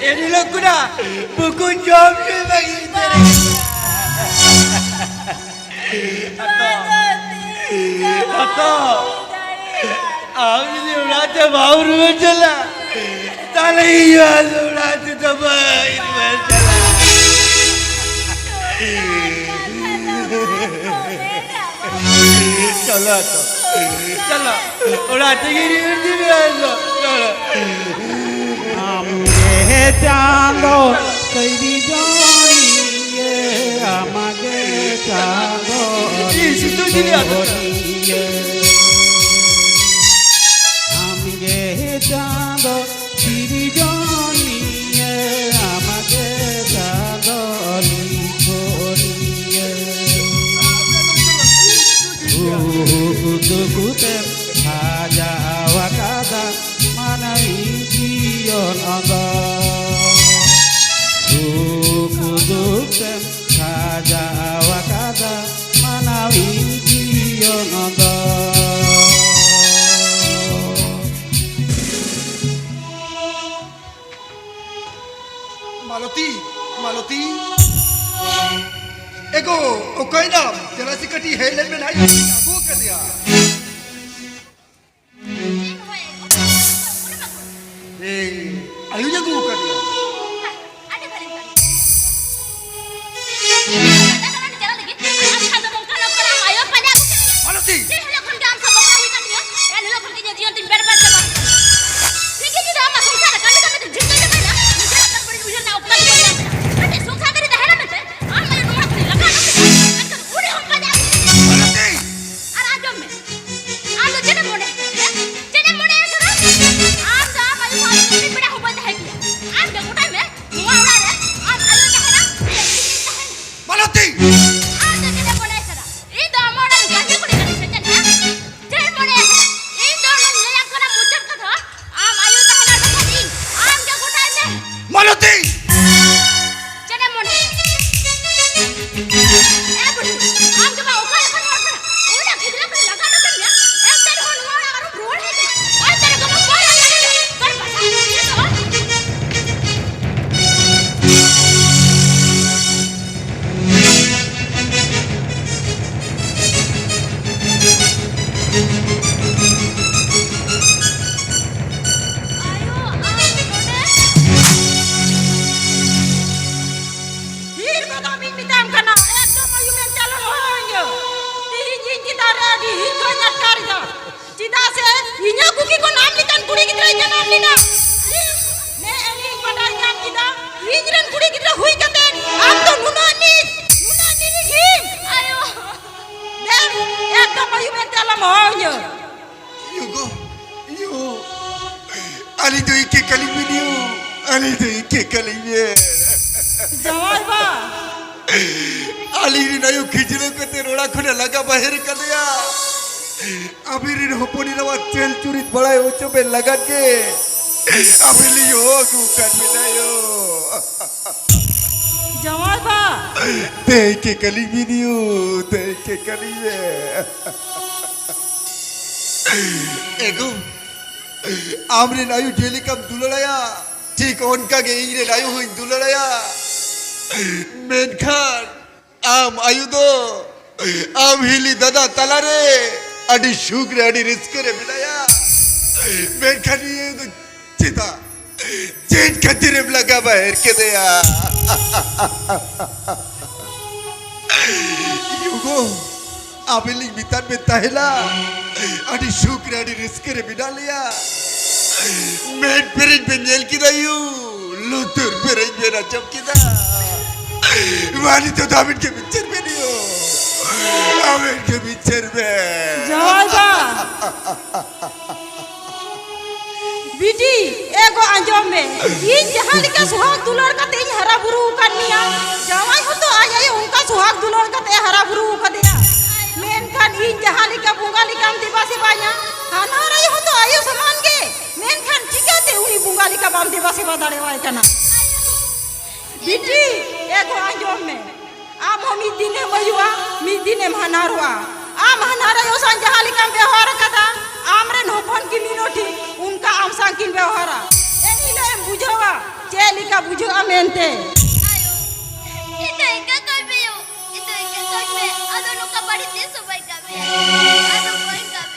ᱮᱱ ᱦᱤᱞᱳᱜ ᱠᱷᱚᱱᱟᱜ ᱵᱩᱠᱩ ᱡᱚᱢ ᱧᱩ ᱵᱟᱹᱜᱤ ᱩᱛᱟᱹᱨ ᱟᱠᱟᱫᱟ᱾ ᱦᱟᱛᱚᱢ, ᱦᱟᱛᱚᱢ, ᱟᱢ ᱡᱩᱫᱤ ᱚᱲᱟᱜ ᱛᱮ ᱵᱟᱢ ᱨᱩᱣᱟᱹᱲ ᱪᱟᱞᱟᱜ, ᱛᱟᱦᱞᱮ ᱤᱧ ᱦᱚᱸ ᱟᱫᱚ ᱚᱲᱟᱜ ᱛᱮᱫᱚ ᱵᱟᱹᱧ ᱨᱩᱣᱟᱹᱲ ᱪᱟᱞᱟᱜ᱾ ᱪᱚᱞᱚ ᱛᱚ, ᱪᱚᱞᱚ, ᱚᱲᱟᱜ ᱛᱮᱜᱮ ᱨᱩᱣᱟᱹᱲ ᱤᱫᱤ ᱢᱮ ᱟᱫᱚ, ᱪᱚᱞᱚ᱾ ᱟᱢᱜᱮ ᱪᱟᱸᱫᱚ ᱠᱟᱹᱭᱨᱤ ᱡᱚᱱᱤᱭᱮ, ᱟᱢᱜᱮ ᱪᱟᱸᱫᱚ ᱤᱧ ᱥᱤᱛᱩᱝ ᱫᱤᱱ ᱟᱫᱚ᱾ ᱡᱚᱱᱤᱭᱮ᱾ ᱟᱢᱜᱮ ᱪᱟᱸᱫᱚ ᱥᱤᱨᱡᱚᱱᱤᱭᱟᱹ, ᱟᱢᱜᱮ ᱪᱟᱸᱫᱚ ᱞᱤᱠᱷᱚᱱᱤᱭᱟᱹ᱾ ᱨᱩᱯ ᱫᱩᱜᱩ ᱛᱮᱢ ᱥᱟᱡᱟᱣ ᱟᱠᱟᱫᱟ ᱢᱟᱱᱣᱤ ᱡᱤᱭᱚᱱ ᱫᱚ᱾ ᱨᱩᱯ ᱫᱩᱜᱩ ᱛᱮᱢ ᱥᱟᱡᱟᱣ ᱟᱠᱟᱫᱟ ᱢᱟᱱᱣᱤ ᱡᱤᱭᱚᱱ ᱫᱚ᱾ ᱢᱟᱞᱚᱛᱤ, ᱢᱟᱞᱚᱛᱤ᱾ ᱮᱜᱳ, ᱚᱠᱟᱭᱱᱟᱢ? ᱫᱮᱞᱟ ᱥᱮ ᱠᱟᱹᱴᱤᱡ ᱦᱮᱡ ᱞᱮᱱ ᱢᱮ ᱱᱟᱦᱟᱜ, ᱤᱧ ᱟᱹᱜᱩ ᱟᱠᱟᱫᱮᱭᱟ᱾ ᱮᱭ, ᱟᱭᱳᱧ ᱟᱹᱜᱩ ᱟᱠᱟᱫᱮᱭᱟ᱾ ᱟᱹᱰᱤ ᱵᱷᱟᱹᱞᱤ ᱠᱟᱹᱢᱤ᱾ ᱫᱟᱬᱟᱱ ᱪᱟᱞᱟᱜ ᱞᱟᱹᱜᱤᱫ ᱟᱨ ᱟᱢ ᱥᱟᱶ ᱫᱚ ᱱᱚᱝᱠᱟᱱ ᱚᱠᱛᱚ ᱨᱮ ᱟᱢ ᱟᱭᱳ ᱯᱟᱸᱡᱟ ᱟᱹᱜᱩ ᱠᱮᱫ ᱢᱮᱭᱟ? ᱢᱟᱞᱚᱛᱤ! ᱡᱮ ᱦᱤᱞᱳᱜ ᱠᱷᱚᱱ ᱜᱮ ᱟᱢ ᱥᱟᱶ ᱵᱟᱯᱞᱟ ᱦᱩᱭ ᱠᱟᱱ ᱛᱤᱧᱟ, ᱮᱱ ᱦᱤᱞᱳᱜ ᱠᱷᱚᱱ ᱜᱮ ᱤᱧᱟᱹᱜ ᱡᱤᱭᱚᱱ ᱛᱤᱧ ᱵᱮᱨᱵᱟᱫ ᱪᱟᱵᱟ ᱠᱮᱫᱟ᱾ ᱴᱷᱤᱠ ᱜᱮ, ᱡᱩᱫᱤ ᱟᱢᱟᱜ ᱥᱚᱝᱥᱟᱨ ᱨᱮ ᱠᱟᱹᱢᱤ ᱠᱟᱹᱢᱤ ᱛᱮ ᱡᱷᱤᱡ ᱠᱟᱛᱮ ᱛᱟᱦᱮᱱᱟ, ᱱᱤᱡᱮᱨᱟᱜ ᱵᱟᱹᱲᱤᱡ ᱩᱭᱦᱟᱹᱨ ᱨᱮᱱᱟᱜ ᱚᱠᱛᱚ ᱜᱮ ᱵᱟᱹᱧ ᱧᱟᱢ ᱮᱫᱟ᱾ ᱢᱤᱫᱴᱮᱡ ᱥᱚᱝᱥᱟᱨ ᱨᱮ ᱛᱟᱦᱮᱱᱟ ᱢᱮᱱᱛᱮ ᱟᱢ ᱟᱭᱳ ᱱᱚᱣᱟ ᱠᱷᱚᱱᱤᱧ ᱞᱟᱜᱟ ᱩᱰᱩᱠ ᱠᱮᱫᱟ, ᱢᱮᱱᱠᱷᱟᱱ ᱩᱱᱤ ᱦᱚᱸ ᱯᱟᱸᱡᱟ ᱟᱹᱜᱩ ᱠᱮᱫᱮᱭᱟ᱾ ᱢᱟᱞᱚᱛᱤ! ᱟᱨ ᱟᱸᱡᱚᱢ ᱢᱮ, ᱟᱭᱳ, ᱟᱢ ᱱᱚᱰᱮ? ᱛᱷᱤᱨ ᱠᱚᱫᱚ ᱵᱟᱹᱧ ᱢᱮᱛᱟᱢ ᱠᱟᱱᱟ, ᱮᱠᱫᱚᱢ ᱟᱭᱩ ᱢᱮᱱᱛᱮ ᱟᱞᱚᱢ ᱦᱚᱦᱚ ᱤᱧᱟᱹ᱾ ᱛᱤᱦᱤᱧ ᱤᱧ ᱪᱮᱛᱟᱱ ᱨᱮ ᱟᱹᱰᱤ ᱦᱤᱨᱠᱟᱹᱧ ᱟᱴᱠᱟᱨ ᱮᱫᱟ᱾ ᱪᱮᱫᱟᱜ ᱥᱮ ᱤᱧᱟᱹᱜ ᱠᱩᱠᱤ ᱠᱷᱚᱱ ᱟᱢ ᱞᱮᱠᱟᱱ ᱠᱩᱲᱤ ᱜᱤᱫᱽᱨᱟᱹᱭ ᱡᱟᱱᱟᱢ ᱞᱮᱱᱟ᱾ ᱱᱮ ᱮᱱᱤᱧ ᱵᱟᱰᱟᱭ ᱧᱟᱢ ᱠᱮᱫᱟ, ᱤᱧ ᱨᱮᱱ ᱠᱩᱲᱤ ᱜᱤᱫᱽᱨᱟᱹ ᱦᱩᱭ ᱠᱟᱛᱮ ᱟᱢ ᱫᱚ ᱱᱩᱱᱟᱹᱜ ᱱᱤᱪ, ᱱᱩᱱᱟᱹᱜ ᱱᱤᱨᱤᱦᱤᱱ᱾ ᱟᱭᱳ᱾ ᱫᱮᱱ, ᱮᱠᱫᱚᱢ ᱟᱭᱩ ᱢᱮᱱᱛᱮ ᱟᱞᱚᱢ ᱦᱚᱦᱚ ᱤᱧᱟᱹ᱾ ᱭᱩ ᱜᱚ, ᱭᱩ᱾ ᱟᱹᱞᱤᱧ ᱫᱚ ᱤᱠᱟᱹ ᱠᱟᱹᱞᱤᱧ ᱵᱤᱱ ᱭᱩ᱾ ᱟᱹᱞᱤᱧ ᱫᱚ ᱤᱠᱟᱹ ᱠᱟᱹᱞᱤᱧ ᱵᱤᱱ᱾ ᱡᱟᱶᱟᱭ ᱵᱟ᱾ ᱟᱹᱞᱤᱧ ᱨᱮᱱ ᱟᱭᱳ ᱠᱷᱤᱡᱞᱟᱹᱣ ᱠᱟᱛᱮ ᱚᱲᱟᱜ ᱠᱷᱚᱱᱮ ᱞᱟᱜᱟ ᱵᱟᱦᱮᱨ ᱠᱟᱫᱮᱭᱟ᱾ ᱟᱵᱤᱱ ᱨᱮᱱ ᱦᱚᱯᱚᱱ ᱮᱨᱟᱣᱟᱜ ᱪᱮᱞ ᱪᱩᱨᱤᱛ ᱵᱟᱲᱟᱭ ᱦᱚᱪᱚ ᱵᱮᱱ ᱞᱟᱜᱟᱫ ᱜᱮ ᱟᱵᱤᱱ ᱞᱤᱧ ᱦᱚᱦᱚ ᱟᱹᱜᱩ ᱟᱠᱟᱫ ᱵᱤᱱᱟ ᱭᱳ᱾ ᱡᱟᱶᱟᱭ ᱵᱟ᱾ ᱛᱮᱦᱮᱧ ᱠᱮ ᱠᱟᱹᱞᱤ ᱵᱤᱱ ᱭᱳ, ᱛᱮᱦᱮᱧ ᱠᱮ ᱠᱟᱹᱞᱤ ᱵᱮ᱾ ᱮᱜᱳ, ᱟᱢ ᱨᱮᱱ ᱟᱭᱳ ᱡᱮᱞᱮᱠᱟᱢ ᱫᱩᱞᱟᱹᱲᱟᱭᱟ, ᱴᱷᱤᱠ ᱚᱱᱠᱟ ᱜᱮ ᱤᱧ ᱨᱮᱱ ᱟᱭᱳ ᱦᱚᱸᱧ ᱫᱩᱞᱟᱹᱲᱟᱭᱟ᱾ ᱢᱮᱱᱠᱷᱟᱱ ᱟᱢ ᱟᱭᱳ ᱫᱚ ᱟᱢ ᱦᱤᱞᱤ ᱫᱟᱫᱟ ᱛᱟᱞᱟᱨᱮ ᱟᱹᱰᱤ ᱥᱩᱠ ᱨᱮ, ᱟᱹᱰᱤ ᱨᱟᱹᱥᱠᱟᱹ ᱨᱮ ᱢᱮᱱᱟᱭᱟ᱾ ᱢᱮᱱᱠᱷᱟᱱ ᱤᱭᱟᱹ ᱫᱚ ᱪᱮᱫᱟᱜ, ᱪᱮᱫ ᱠᱷᱟᱹᱛᱤᱨᱮᱢ ᱞᱟᱜᱟ ᱵᱟᱦᱮᱨ ᱠᱮᱫᱮᱭᱟ? ᱭᱩ ᱜᱳ, ᱟᱵᱮᱱ ᱞᱤᱧ ᱢᱮᱛᱟᱫ ᱵᱮᱱ ᱛᱟᱦᱮᱱᱟ, ᱟᱹᱰᱤ ᱥᱩᱠ ᱨᱮ, ᱟᱹᱰᱤ ᱨᱟᱹᱥᱠᱟᱹ ᱨᱮ ᱢᱮᱱᱟᱜ ᱞᱮᱭᱟ᱾ ᱢᱮᱫ ᱯᱮᱨᱮᱡ ᱵᱮᱱ ᱧᱮᱞ ᱠᱮᱫᱟ ᱭᱩ, ᱞᱩᱛᱩᱨ ᱯᱮᱨᱮᱡ ᱵᱮᱱ ᱟᱸᱡᱚᱢ ᱠᱮᱫᱟ᱾ ᱢᱟ ᱱᱤᱛᱚᱜ ᱫᱚ ᱟᱵᱮᱱ ᱜᱮ ᱵᱤᱪᱟᱹᱨ ᱵᱮᱱ ᱭᱩ, ᱟᱵᱮᱱ ᱜᱮ ᱵᱤᱪᱟᱹᱨ ᱵᱮᱱ᱾ ᱡᱟᱶᱟᱭ ᱵᱟ᱾ ᱵᱤᱴᱤ, ᱮ ᱜᱚ, ᱟᱸᱡᱚᱢ ᱢᱮ, ᱤᱧ ᱡᱟᱦᱟᱸ ᱞᱮᱠᱟ ᱥᱩᱦᱟᱜᱽ ᱫᱩᱞᱟᱹᱲ ᱠᱟᱛᱮ ᱤᱧ ᱦᱟᱨᱟ ᱵᱩᱨᱩ ᱟᱠᱟᱫ ᱢᱮᱭᱟ, ᱡᱟᱶᱟᱭ ᱦᱚᱸᱛᱚ ᱟᱡ ᱟᱭᱳ ᱚᱱᱠᱟ ᱥᱩᱦᱟᱜᱽ ᱫᱩᱞᱟᱹᱲ ᱠᱟᱛᱮ ᱮ ᱦᱟᱨᱟ ᱵᱩᱨᱩ ᱟᱠᱟᱫᱮᱭᱟ᱾ ᱢᱮᱱᱠᱷᱟᱱ ᱤᱧ ᱡᱟᱦᱟᱸ ᱞᱮᱠᱟ ᱵᱚᱸᱜᱟ ᱞᱮᱠᱟᱢ ᱫᱮᱵᱟ ᱥᱮᱵᱟᱧᱟ, ᱦᱟᱱᱦᱟᱨ ᱟᱭᱳ ᱦᱚᱸᱛᱚ ᱟᱭᱳ ᱥᱚᱢᱟᱱ ᱜᱮ, ᱢᱮᱱᱠᱷᱟᱱ ᱪᱤᱠᱟᱹᱛᱮ ᱩᱱᱤ ᱵᱚᱸᱜᱟ ᱞᱮᱠᱟ ᱵᱟᱢ ᱫᱮᱵᱟ ᱥᱮᱵᱟ ᱫᱟᱲᱮᱣᱟᱭ ᱠᱟᱱᱟ? ᱵᱤᱴᱤ, ᱮ ᱜᱚ, ᱟᱸᱡᱚᱢ ᱢᱮ, ᱟᱢ ᱦᱚᱸ ᱢᱤᱫ ᱫᱤᱱᱮᱢ ᱟᱹᱭᱩᱜᱼᱟ, ᱢᱤᱫ ᱫᱤᱱᱮᱢ ᱦᱟᱱᱦᱟᱨᱚᱜᱼᱟ᱾ ᱟᱢ ᱦᱟᱱᱦᱟᱨ ᱟᱭᱳ ᱥᱟᱶ ᱡᱟᱦᱟᱸ ᱞᱮᱠᱟᱢ ᱵᱮᱣᱦᱟᱨ ᱟᱠᱟᱫᱟ, ᱟᱢ ᱨᱮᱱ ᱦᱚᱯᱚᱱ ᱠᱤᱱ ᱢᱤᱱᱚ ᱴᱷᱤᱠ ᱚᱱᱠᱟ ᱟᱢ ᱥᱟᱶ ᱠᱤᱱ ᱵᱮᱣᱦᱟᱨᱟ᱾ ᱮᱱ ᱦᱤᱞᱳᱜ ᱮᱢ ᱵᱩᱡᱷᱟᱹᱣᱟ ᱪᱮᱫ ᱞᱮᱠᱟ ᱵᱩᱡᱷᱟᱹᱜᱼᱟ ᱢᱮᱱᱛᱮ᱾ ᱟᱭᱳ, ᱤᱧ ᱫᱚ ᱤᱱᱠᱟᱹ ᱠᱟᱹᱧ ᱢᱮ ᱭᱳ, ᱤᱧ ᱫᱚ ᱤᱱᱠᱟᱹ ᱠᱟᱹᱧ ᱢᱮ, ᱟᱫᱚ ᱱᱚᱝᱠᱟ ᱵᱟᱹᱲᱤᱡ ᱛᱤᱥ ᱦᱚᱸ ᱵᱟᱹᱧ ᱠᱟᱹᱢᱤᱭᱟ, ᱟᱫᱚ ᱵᱟᱹᱧ ᱠᱟᱹᱢᱤᱭᱟ᱾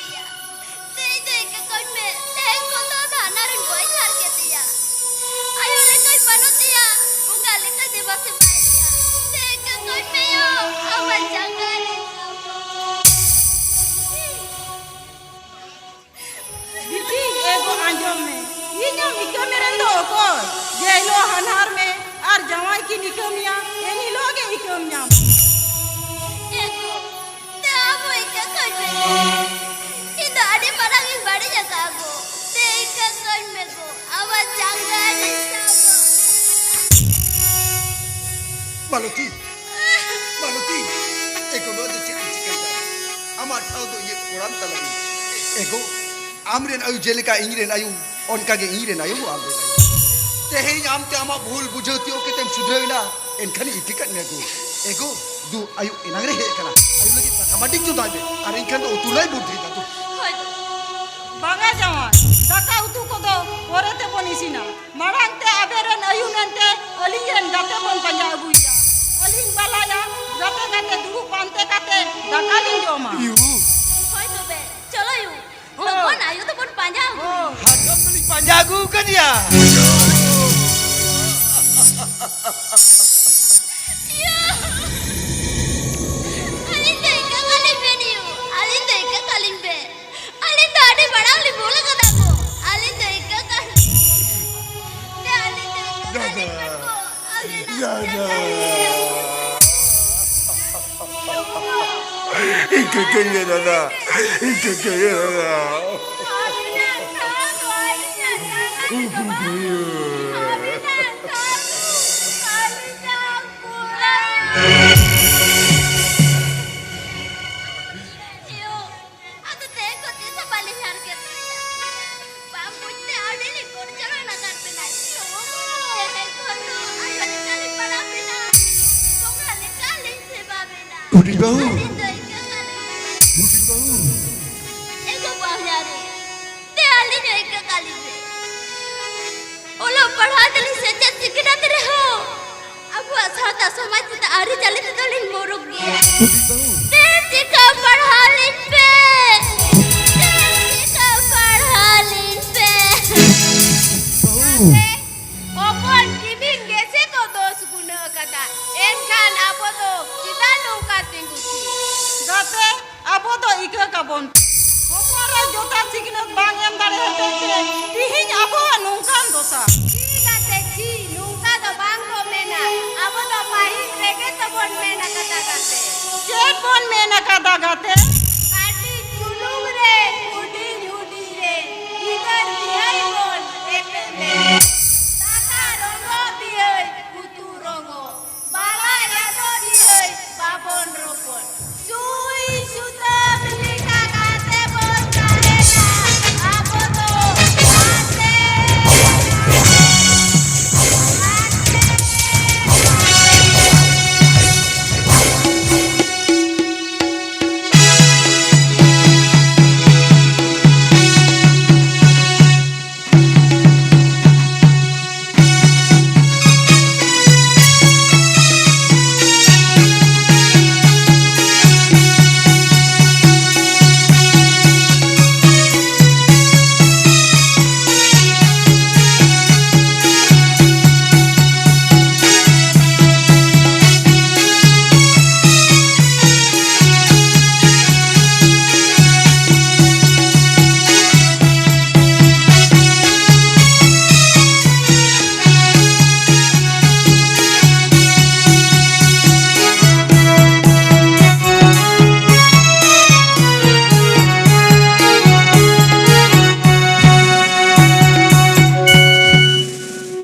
ᱡᱮ ᱦᱤᱞᱳᱜ ᱦᱟᱱᱦᱟᱨ ᱢᱮ ᱟᱨ ᱡᱟᱶᱟᱭ ᱠᱤᱱ ᱤᱠᱟᱹ ᱢᱮᱭᱟ, ᱮᱱ ᱦᱤᱞᱳᱜ ᱜᱮ ᱤᱠᱟᱹᱢ ᱧᱟᱢᱟ᱾ ᱮ ᱜᱳ, ᱛᱮ ᱟᱵᱚ ᱤᱠᱟᱹ ᱠᱟᱹᱧ ᱢᱮ ᱜᱳ᱾ ᱤᱧ ᱫᱚ ᱟᱹᱰᱤ ᱢᱟᱨᱟᱝ ᱤᱧ ᱵᱟᱹᱲᱤᱡ ᱟᱠᱟᱫ ᱜᱳ᱾ ᱛᱮ ᱤᱠᱟᱹ ᱠᱟᱹᱧ ᱢᱮ ᱜᱳ᱾ ᱟᱢᱟᱜ ᱡᱟᱸᱜᱟ ᱨᱮ ᱥᱟᱵᱚᱜ᱾ ᱢᱟᱞᱚᱛᱤ, ᱢᱟᱞᱚᱛᱤ, ᱮ ᱜᱳ, ᱱᱚᱣᱟ ᱫᱚ ᱪᱮᱫ ᱮᱢ ᱪᱤᱠᱟᱹᱭᱮᱫᱟ? ᱟᱢᱟᱜ ᱴᱷᱟᱶ ᱫᱚ ᱤᱧᱟᱹᱜ ᱠᱚᱲᱟᱢ ᱛᱟᱞᱟᱨᱮ᱾ ᱮ ᱜᱳ, ᱟᱢ ᱨᱮᱱ ᱟᱭᱳ ᱡᱮᱞᱮᱠᱟ ᱤᱧ ᱨᱮᱱ ᱟᱭᱳ, ᱚᱱᱠᱟ ᱜᱮ ᱤᱧ ᱨᱮᱱ ᱟᱭᱳ ᱦᱚᱸ ᱟᱢ ᱨᱮᱱ ᱟᱭᱳ᱾ ᱛᱮᱦᱮᱧ ᱟᱢ ᱛᱮ ᱟᱢᱟᱜ ᱵᱷᱩᱞ ᱵᱩᱡᱷᱟᱹᱣ ᱛᱤᱭᱳᱜ ᱠᱟᱛᱮᱢ ᱥᱩᱫᱷᱨᱟᱹᱣ ᱮᱱᱟ, ᱮᱱᱠᱷᱟᱱ ᱤᱧ ᱤᱠᱟᱹ ᱠᱟᱫ ᱢᱮᱭᱟ ᱜᱳ᱾ ᱮ ᱜᱳ, ᱫᱩ ᱟᱭᱳ ᱮᱱᱟᱝ ᱨᱮ ᱦᱮᱡ ᱟᱠᱟᱱᱟ, ᱟᱭᱳ ᱞᱟᱹᱜᱤᱫ ᱫᱟᱠᱟ ᱢᱟᱹᱰᱤ ᱪᱚᱸᱫᱟᱭ ᱢᱮ, ᱟᱨ ᱮᱱᱠᱷᱟᱱ ᱫᱚ ᱩᱛᱩ ᱞᱟᱭ ᱵᱩᱫᱽᱫᱷᱤ ᱫᱟ ᱫᱩ᱾ ᱦᱳᱭ ᱫᱚ᱾ ᱵᱟᱝᱟ ᱡᱟᱶᱟᱭ, ᱫᱟᱠᱟ ᱩᱛᱩ ᱠᱚᱫᱚ ᱯᱚᱨᱮ ᱛᱮᱵᱚᱱ ᱤᱥᱤᱱᱟ᱾ ᱢᱟᱲᱟᱝ ᱛᱮ ᱟᱵᱮᱱ ᱨᱮᱱ ᱟᱹᱭᱩ ᱢᱮᱱᱛᱮ ᱟᱹᱞᱤᱧ ᱨᱮᱱ ᱜᱟᱛᱮ ᱵᱚᱱ ᱯᱟᱸᱡᱟ ᱟᱹᱜᱩᱭᱮᱭᱟ᱾ ᱟᱹᱞᱤᱧ ᱵᱟᱞᱟᱭᱟ ᱜᱟᱛᱮ ᱜᱟᱛᱮ ᱫᱩᱲᱩᱵ ᱯᱟᱱᱛᱮ ᱠᱟᱛᱮ ᱫᱟᱠᱟ ᱞᱤᱧ ᱡᱚᱢᱟ᱾ ᱭᱩ᱾ ᱦᱳᱭ ᱛᱚᱵᱮ, ᱪᱚᱞᱚ ᱭᱩ᱾ ᱦᱳᱭ᱾ ᱞᱚᱜᱚᱱ ᱟᱭᱳ ᱫᱚᱵᱚᱱ ᱯᱟᱸᱡᱟ ᱟᱹᱜᱩ᱾ ᱦᱳᱭ᱾ ᱦᱟᱛᱚᱢ ᱫᱚᱞᱤᱧ ᱯᱟᱸᱡᱟ ᱟᱹᱜᱩ ᱟᱠᱟᱫᱮᱭᱟ᱾ ᱭᱩ᱾ ᱟᱹᱞᱤᱧ ᱫᱚ ᱤᱠᱟᱹ ᱠᱟᱹᱞᱤᱧ ᱵᱮᱱ ᱭᱩ᱾ ᱟᱹᱞᱤᱧ ᱫᱚ ᱤᱠᱟᱹ ᱠᱟᱹᱞᱤᱧ ᱵᱮᱱ᱾ ᱟᱹᱞᱤᱧ ᱫᱚ ᱟᱹᱰᱤ ᱢᱟᱲᱟᱝ ᱞᱤᱧ ᱵᱷᱩᱞ ᱟᱠᱟᱫᱟ ᱜᱳ᱾ ᱟᱹᱞᱤᱧ ᱫᱚ ᱤᱠᱟᱹ ᱠᱟᱹᱞᱤᱧ ᱵᱮᱱ᱾ ᱫᱮ, ᱟᱹᱞᱤᱧ ᱫᱚ ᱤᱠᱟᱹ ᱠᱟᱹᱞᱤᱧ ᱵᱮᱱ ᱜᱳ᱾ ᱟᱹᱵᱤᱱᱟᱜ ᱫᱟᱫᱟ᱾ ᱡᱟᱸᱜᱟ ᱨᱮ᱾ ᱤᱠᱟᱹ ᱠᱟᱹᱧ ᱢᱮ ᱫᱟᱫᱟ, ᱤᱠᱟᱹ ᱠᱟᱹᱧ ᱢᱮ ᱫᱟᱫᱟ᱾ ᱟᱹᱵᱤᱱᱟᱜ ᱴᱷᱟᱶ ᱫᱚ ᱟᱹᱞᱤᱧᱟᱜ ᱡᱟᱸᱜᱟ ᱨᱮ᱾ ᱟᱹᱵᱤᱱᱟᱜ ᱴᱷᱟᱶ ᱫᱚ ᱟᱹᱞᱤᱧᱟᱜ ᱠᱚᱲᱟ᱾ ᱭᱳ, ᱟᱫᱚ ᱛᱮᱦᱮᱧ ᱠᱷᱚᱱ ᱛᱤᱥ ᱦᱚᱸ ᱵᱟᱹᱞᱤᱧ ᱦᱟᱨᱠᱮᱛ ᱞᱮᱱᱟ᱾ ᱵᱟᱢ ᱵᱩᱡᱽ ᱛᱮ ᱟᱹᱰᱤ ᱞᱤᱧ ᱜᱚᱲ ᱪᱟᱞᱟᱣ ᱟᱠᱟᱫ ᱵᱮᱱᱟ᱾ ᱛᱮᱦᱮᱧ ᱠᱷᱚᱱ ᱫᱚ ᱟᱭᱳ ᱞᱮᱠᱟ ᱞᱤᱧ ᱯᱟᱲᱟᱣ ᱵᱮᱱᱟ᱾ ᱵᱚᱸᱜᱟ ᱞᱮᱠᱟ ᱞᱤᱧ ᱥᱮᱵᱟ ᱵᱮᱱᱟ᱾ ᱦᱩᱰᱤᱧ ᱵᱟᱹᱦᱩ᱾ ᱟᱹᱞᱤᱧ ᱫᱚ ᱤᱠᱟᱹ ᱠᱟᱹᱞᱤᱧ ᱵᱮᱱ᱾ ᱦᱩᱰᱤᱧ ᱵᱟᱹᱦᱩ᱾ ᱮ ᱜᱳ ᱵᱟᱦᱧᱟᱨᱤ, ᱫᱮ ᱟᱹᱞᱤᱧ ᱦᱚᱸ ᱤᱠᱟᱹ ᱠᱟᱹᱞᱤᱧ ᱵᱮᱱ᱾ ᱚᱞᱚᱜ ᱯᱟᱲᱦᱟᱣ ᱛᱮᱞᱤᱧ ᱥᱮᱪᱮᱫ ᱥᱤᱠᱷᱱᱟᱹᱛ ᱨᱮᱦᱚᱸ ᱟᱵᱚᱣᱟᱜ ᱥᱟᱶᱛᱟ ᱥᱚᱢᱟᱡᱽ ᱪᱮᱛᱟᱱ ᱟᱹᱨᱤᱪᱟᱹᱞᱤ ᱛᱮᱫᱚ ᱞᱤᱧ ᱢᱩᱨᱩᱠ ᱜᱮᱭᱟ᱾ ᱫᱮ ᱪᱤᱠᱟᱹ ᱯᱟᱲᱦᱟᱣ ᱞᱤᱧ ᱯᱮ, ᱫᱮ ᱪᱤᱠᱟᱹ ᱯᱟᱲᱦᱟᱣ ᱞᱤᱧ ᱯᱮ᱾ ᱵᱟᱹᱦᱩ᱾ ᱦᱚᱯᱚᱱ ᱠᱤᱢᱤᱱ ᱜᱮᱥᱮ ᱠᱚ ᱫᱳᱥ ᱜᱩᱱᱟᱹ ᱟᱠᱟᱫᱟ, ᱮᱱᱠᱷᱟᱱ ᱟᱵᱚ ᱫᱚ ᱪᱮᱫᱟᱜ ᱱᱚᱝᱠᱟ ᱛᱤᱸᱜᱩ ᱛᱷᱤᱨ? ᱜᱟᱛᱮ, ᱟᱵᱚ ᱫᱚ ᱤᱠᱟᱹ ᱠᱟᱵᱚᱱ ᱯᱮ᱾ ᱦᱚᱯᱚᱱ ᱨᱮ ᱡᱚᱛᱷᱟᱛ ᱥᱤᱠᱷᱱᱟᱹᱛ ᱵᱟᱝ ᱮᱢ ᱫᱟᱲᱮ ᱦᱚᱛᱮᱡ ᱛᱮ ᱛᱤᱦᱤᱧ ᱟᱵᱚᱣᱟᱜ ᱱᱚᱝᱠᱟᱱ ᱫᱚᱥᱟ᱾ ᱴᱷᱤᱠ ᱟᱪᱷᱮ, ᱵᱚᱱ ᱢᱮᱱ ᱟᱠᱟᱫᱟ ᱜᱟᱛᱮ? ᱪᱮᱫ ᱵᱚᱱ ᱢᱮᱱ ᱟᱠᱟᱫᱟ ᱜᱟᱛᱮ?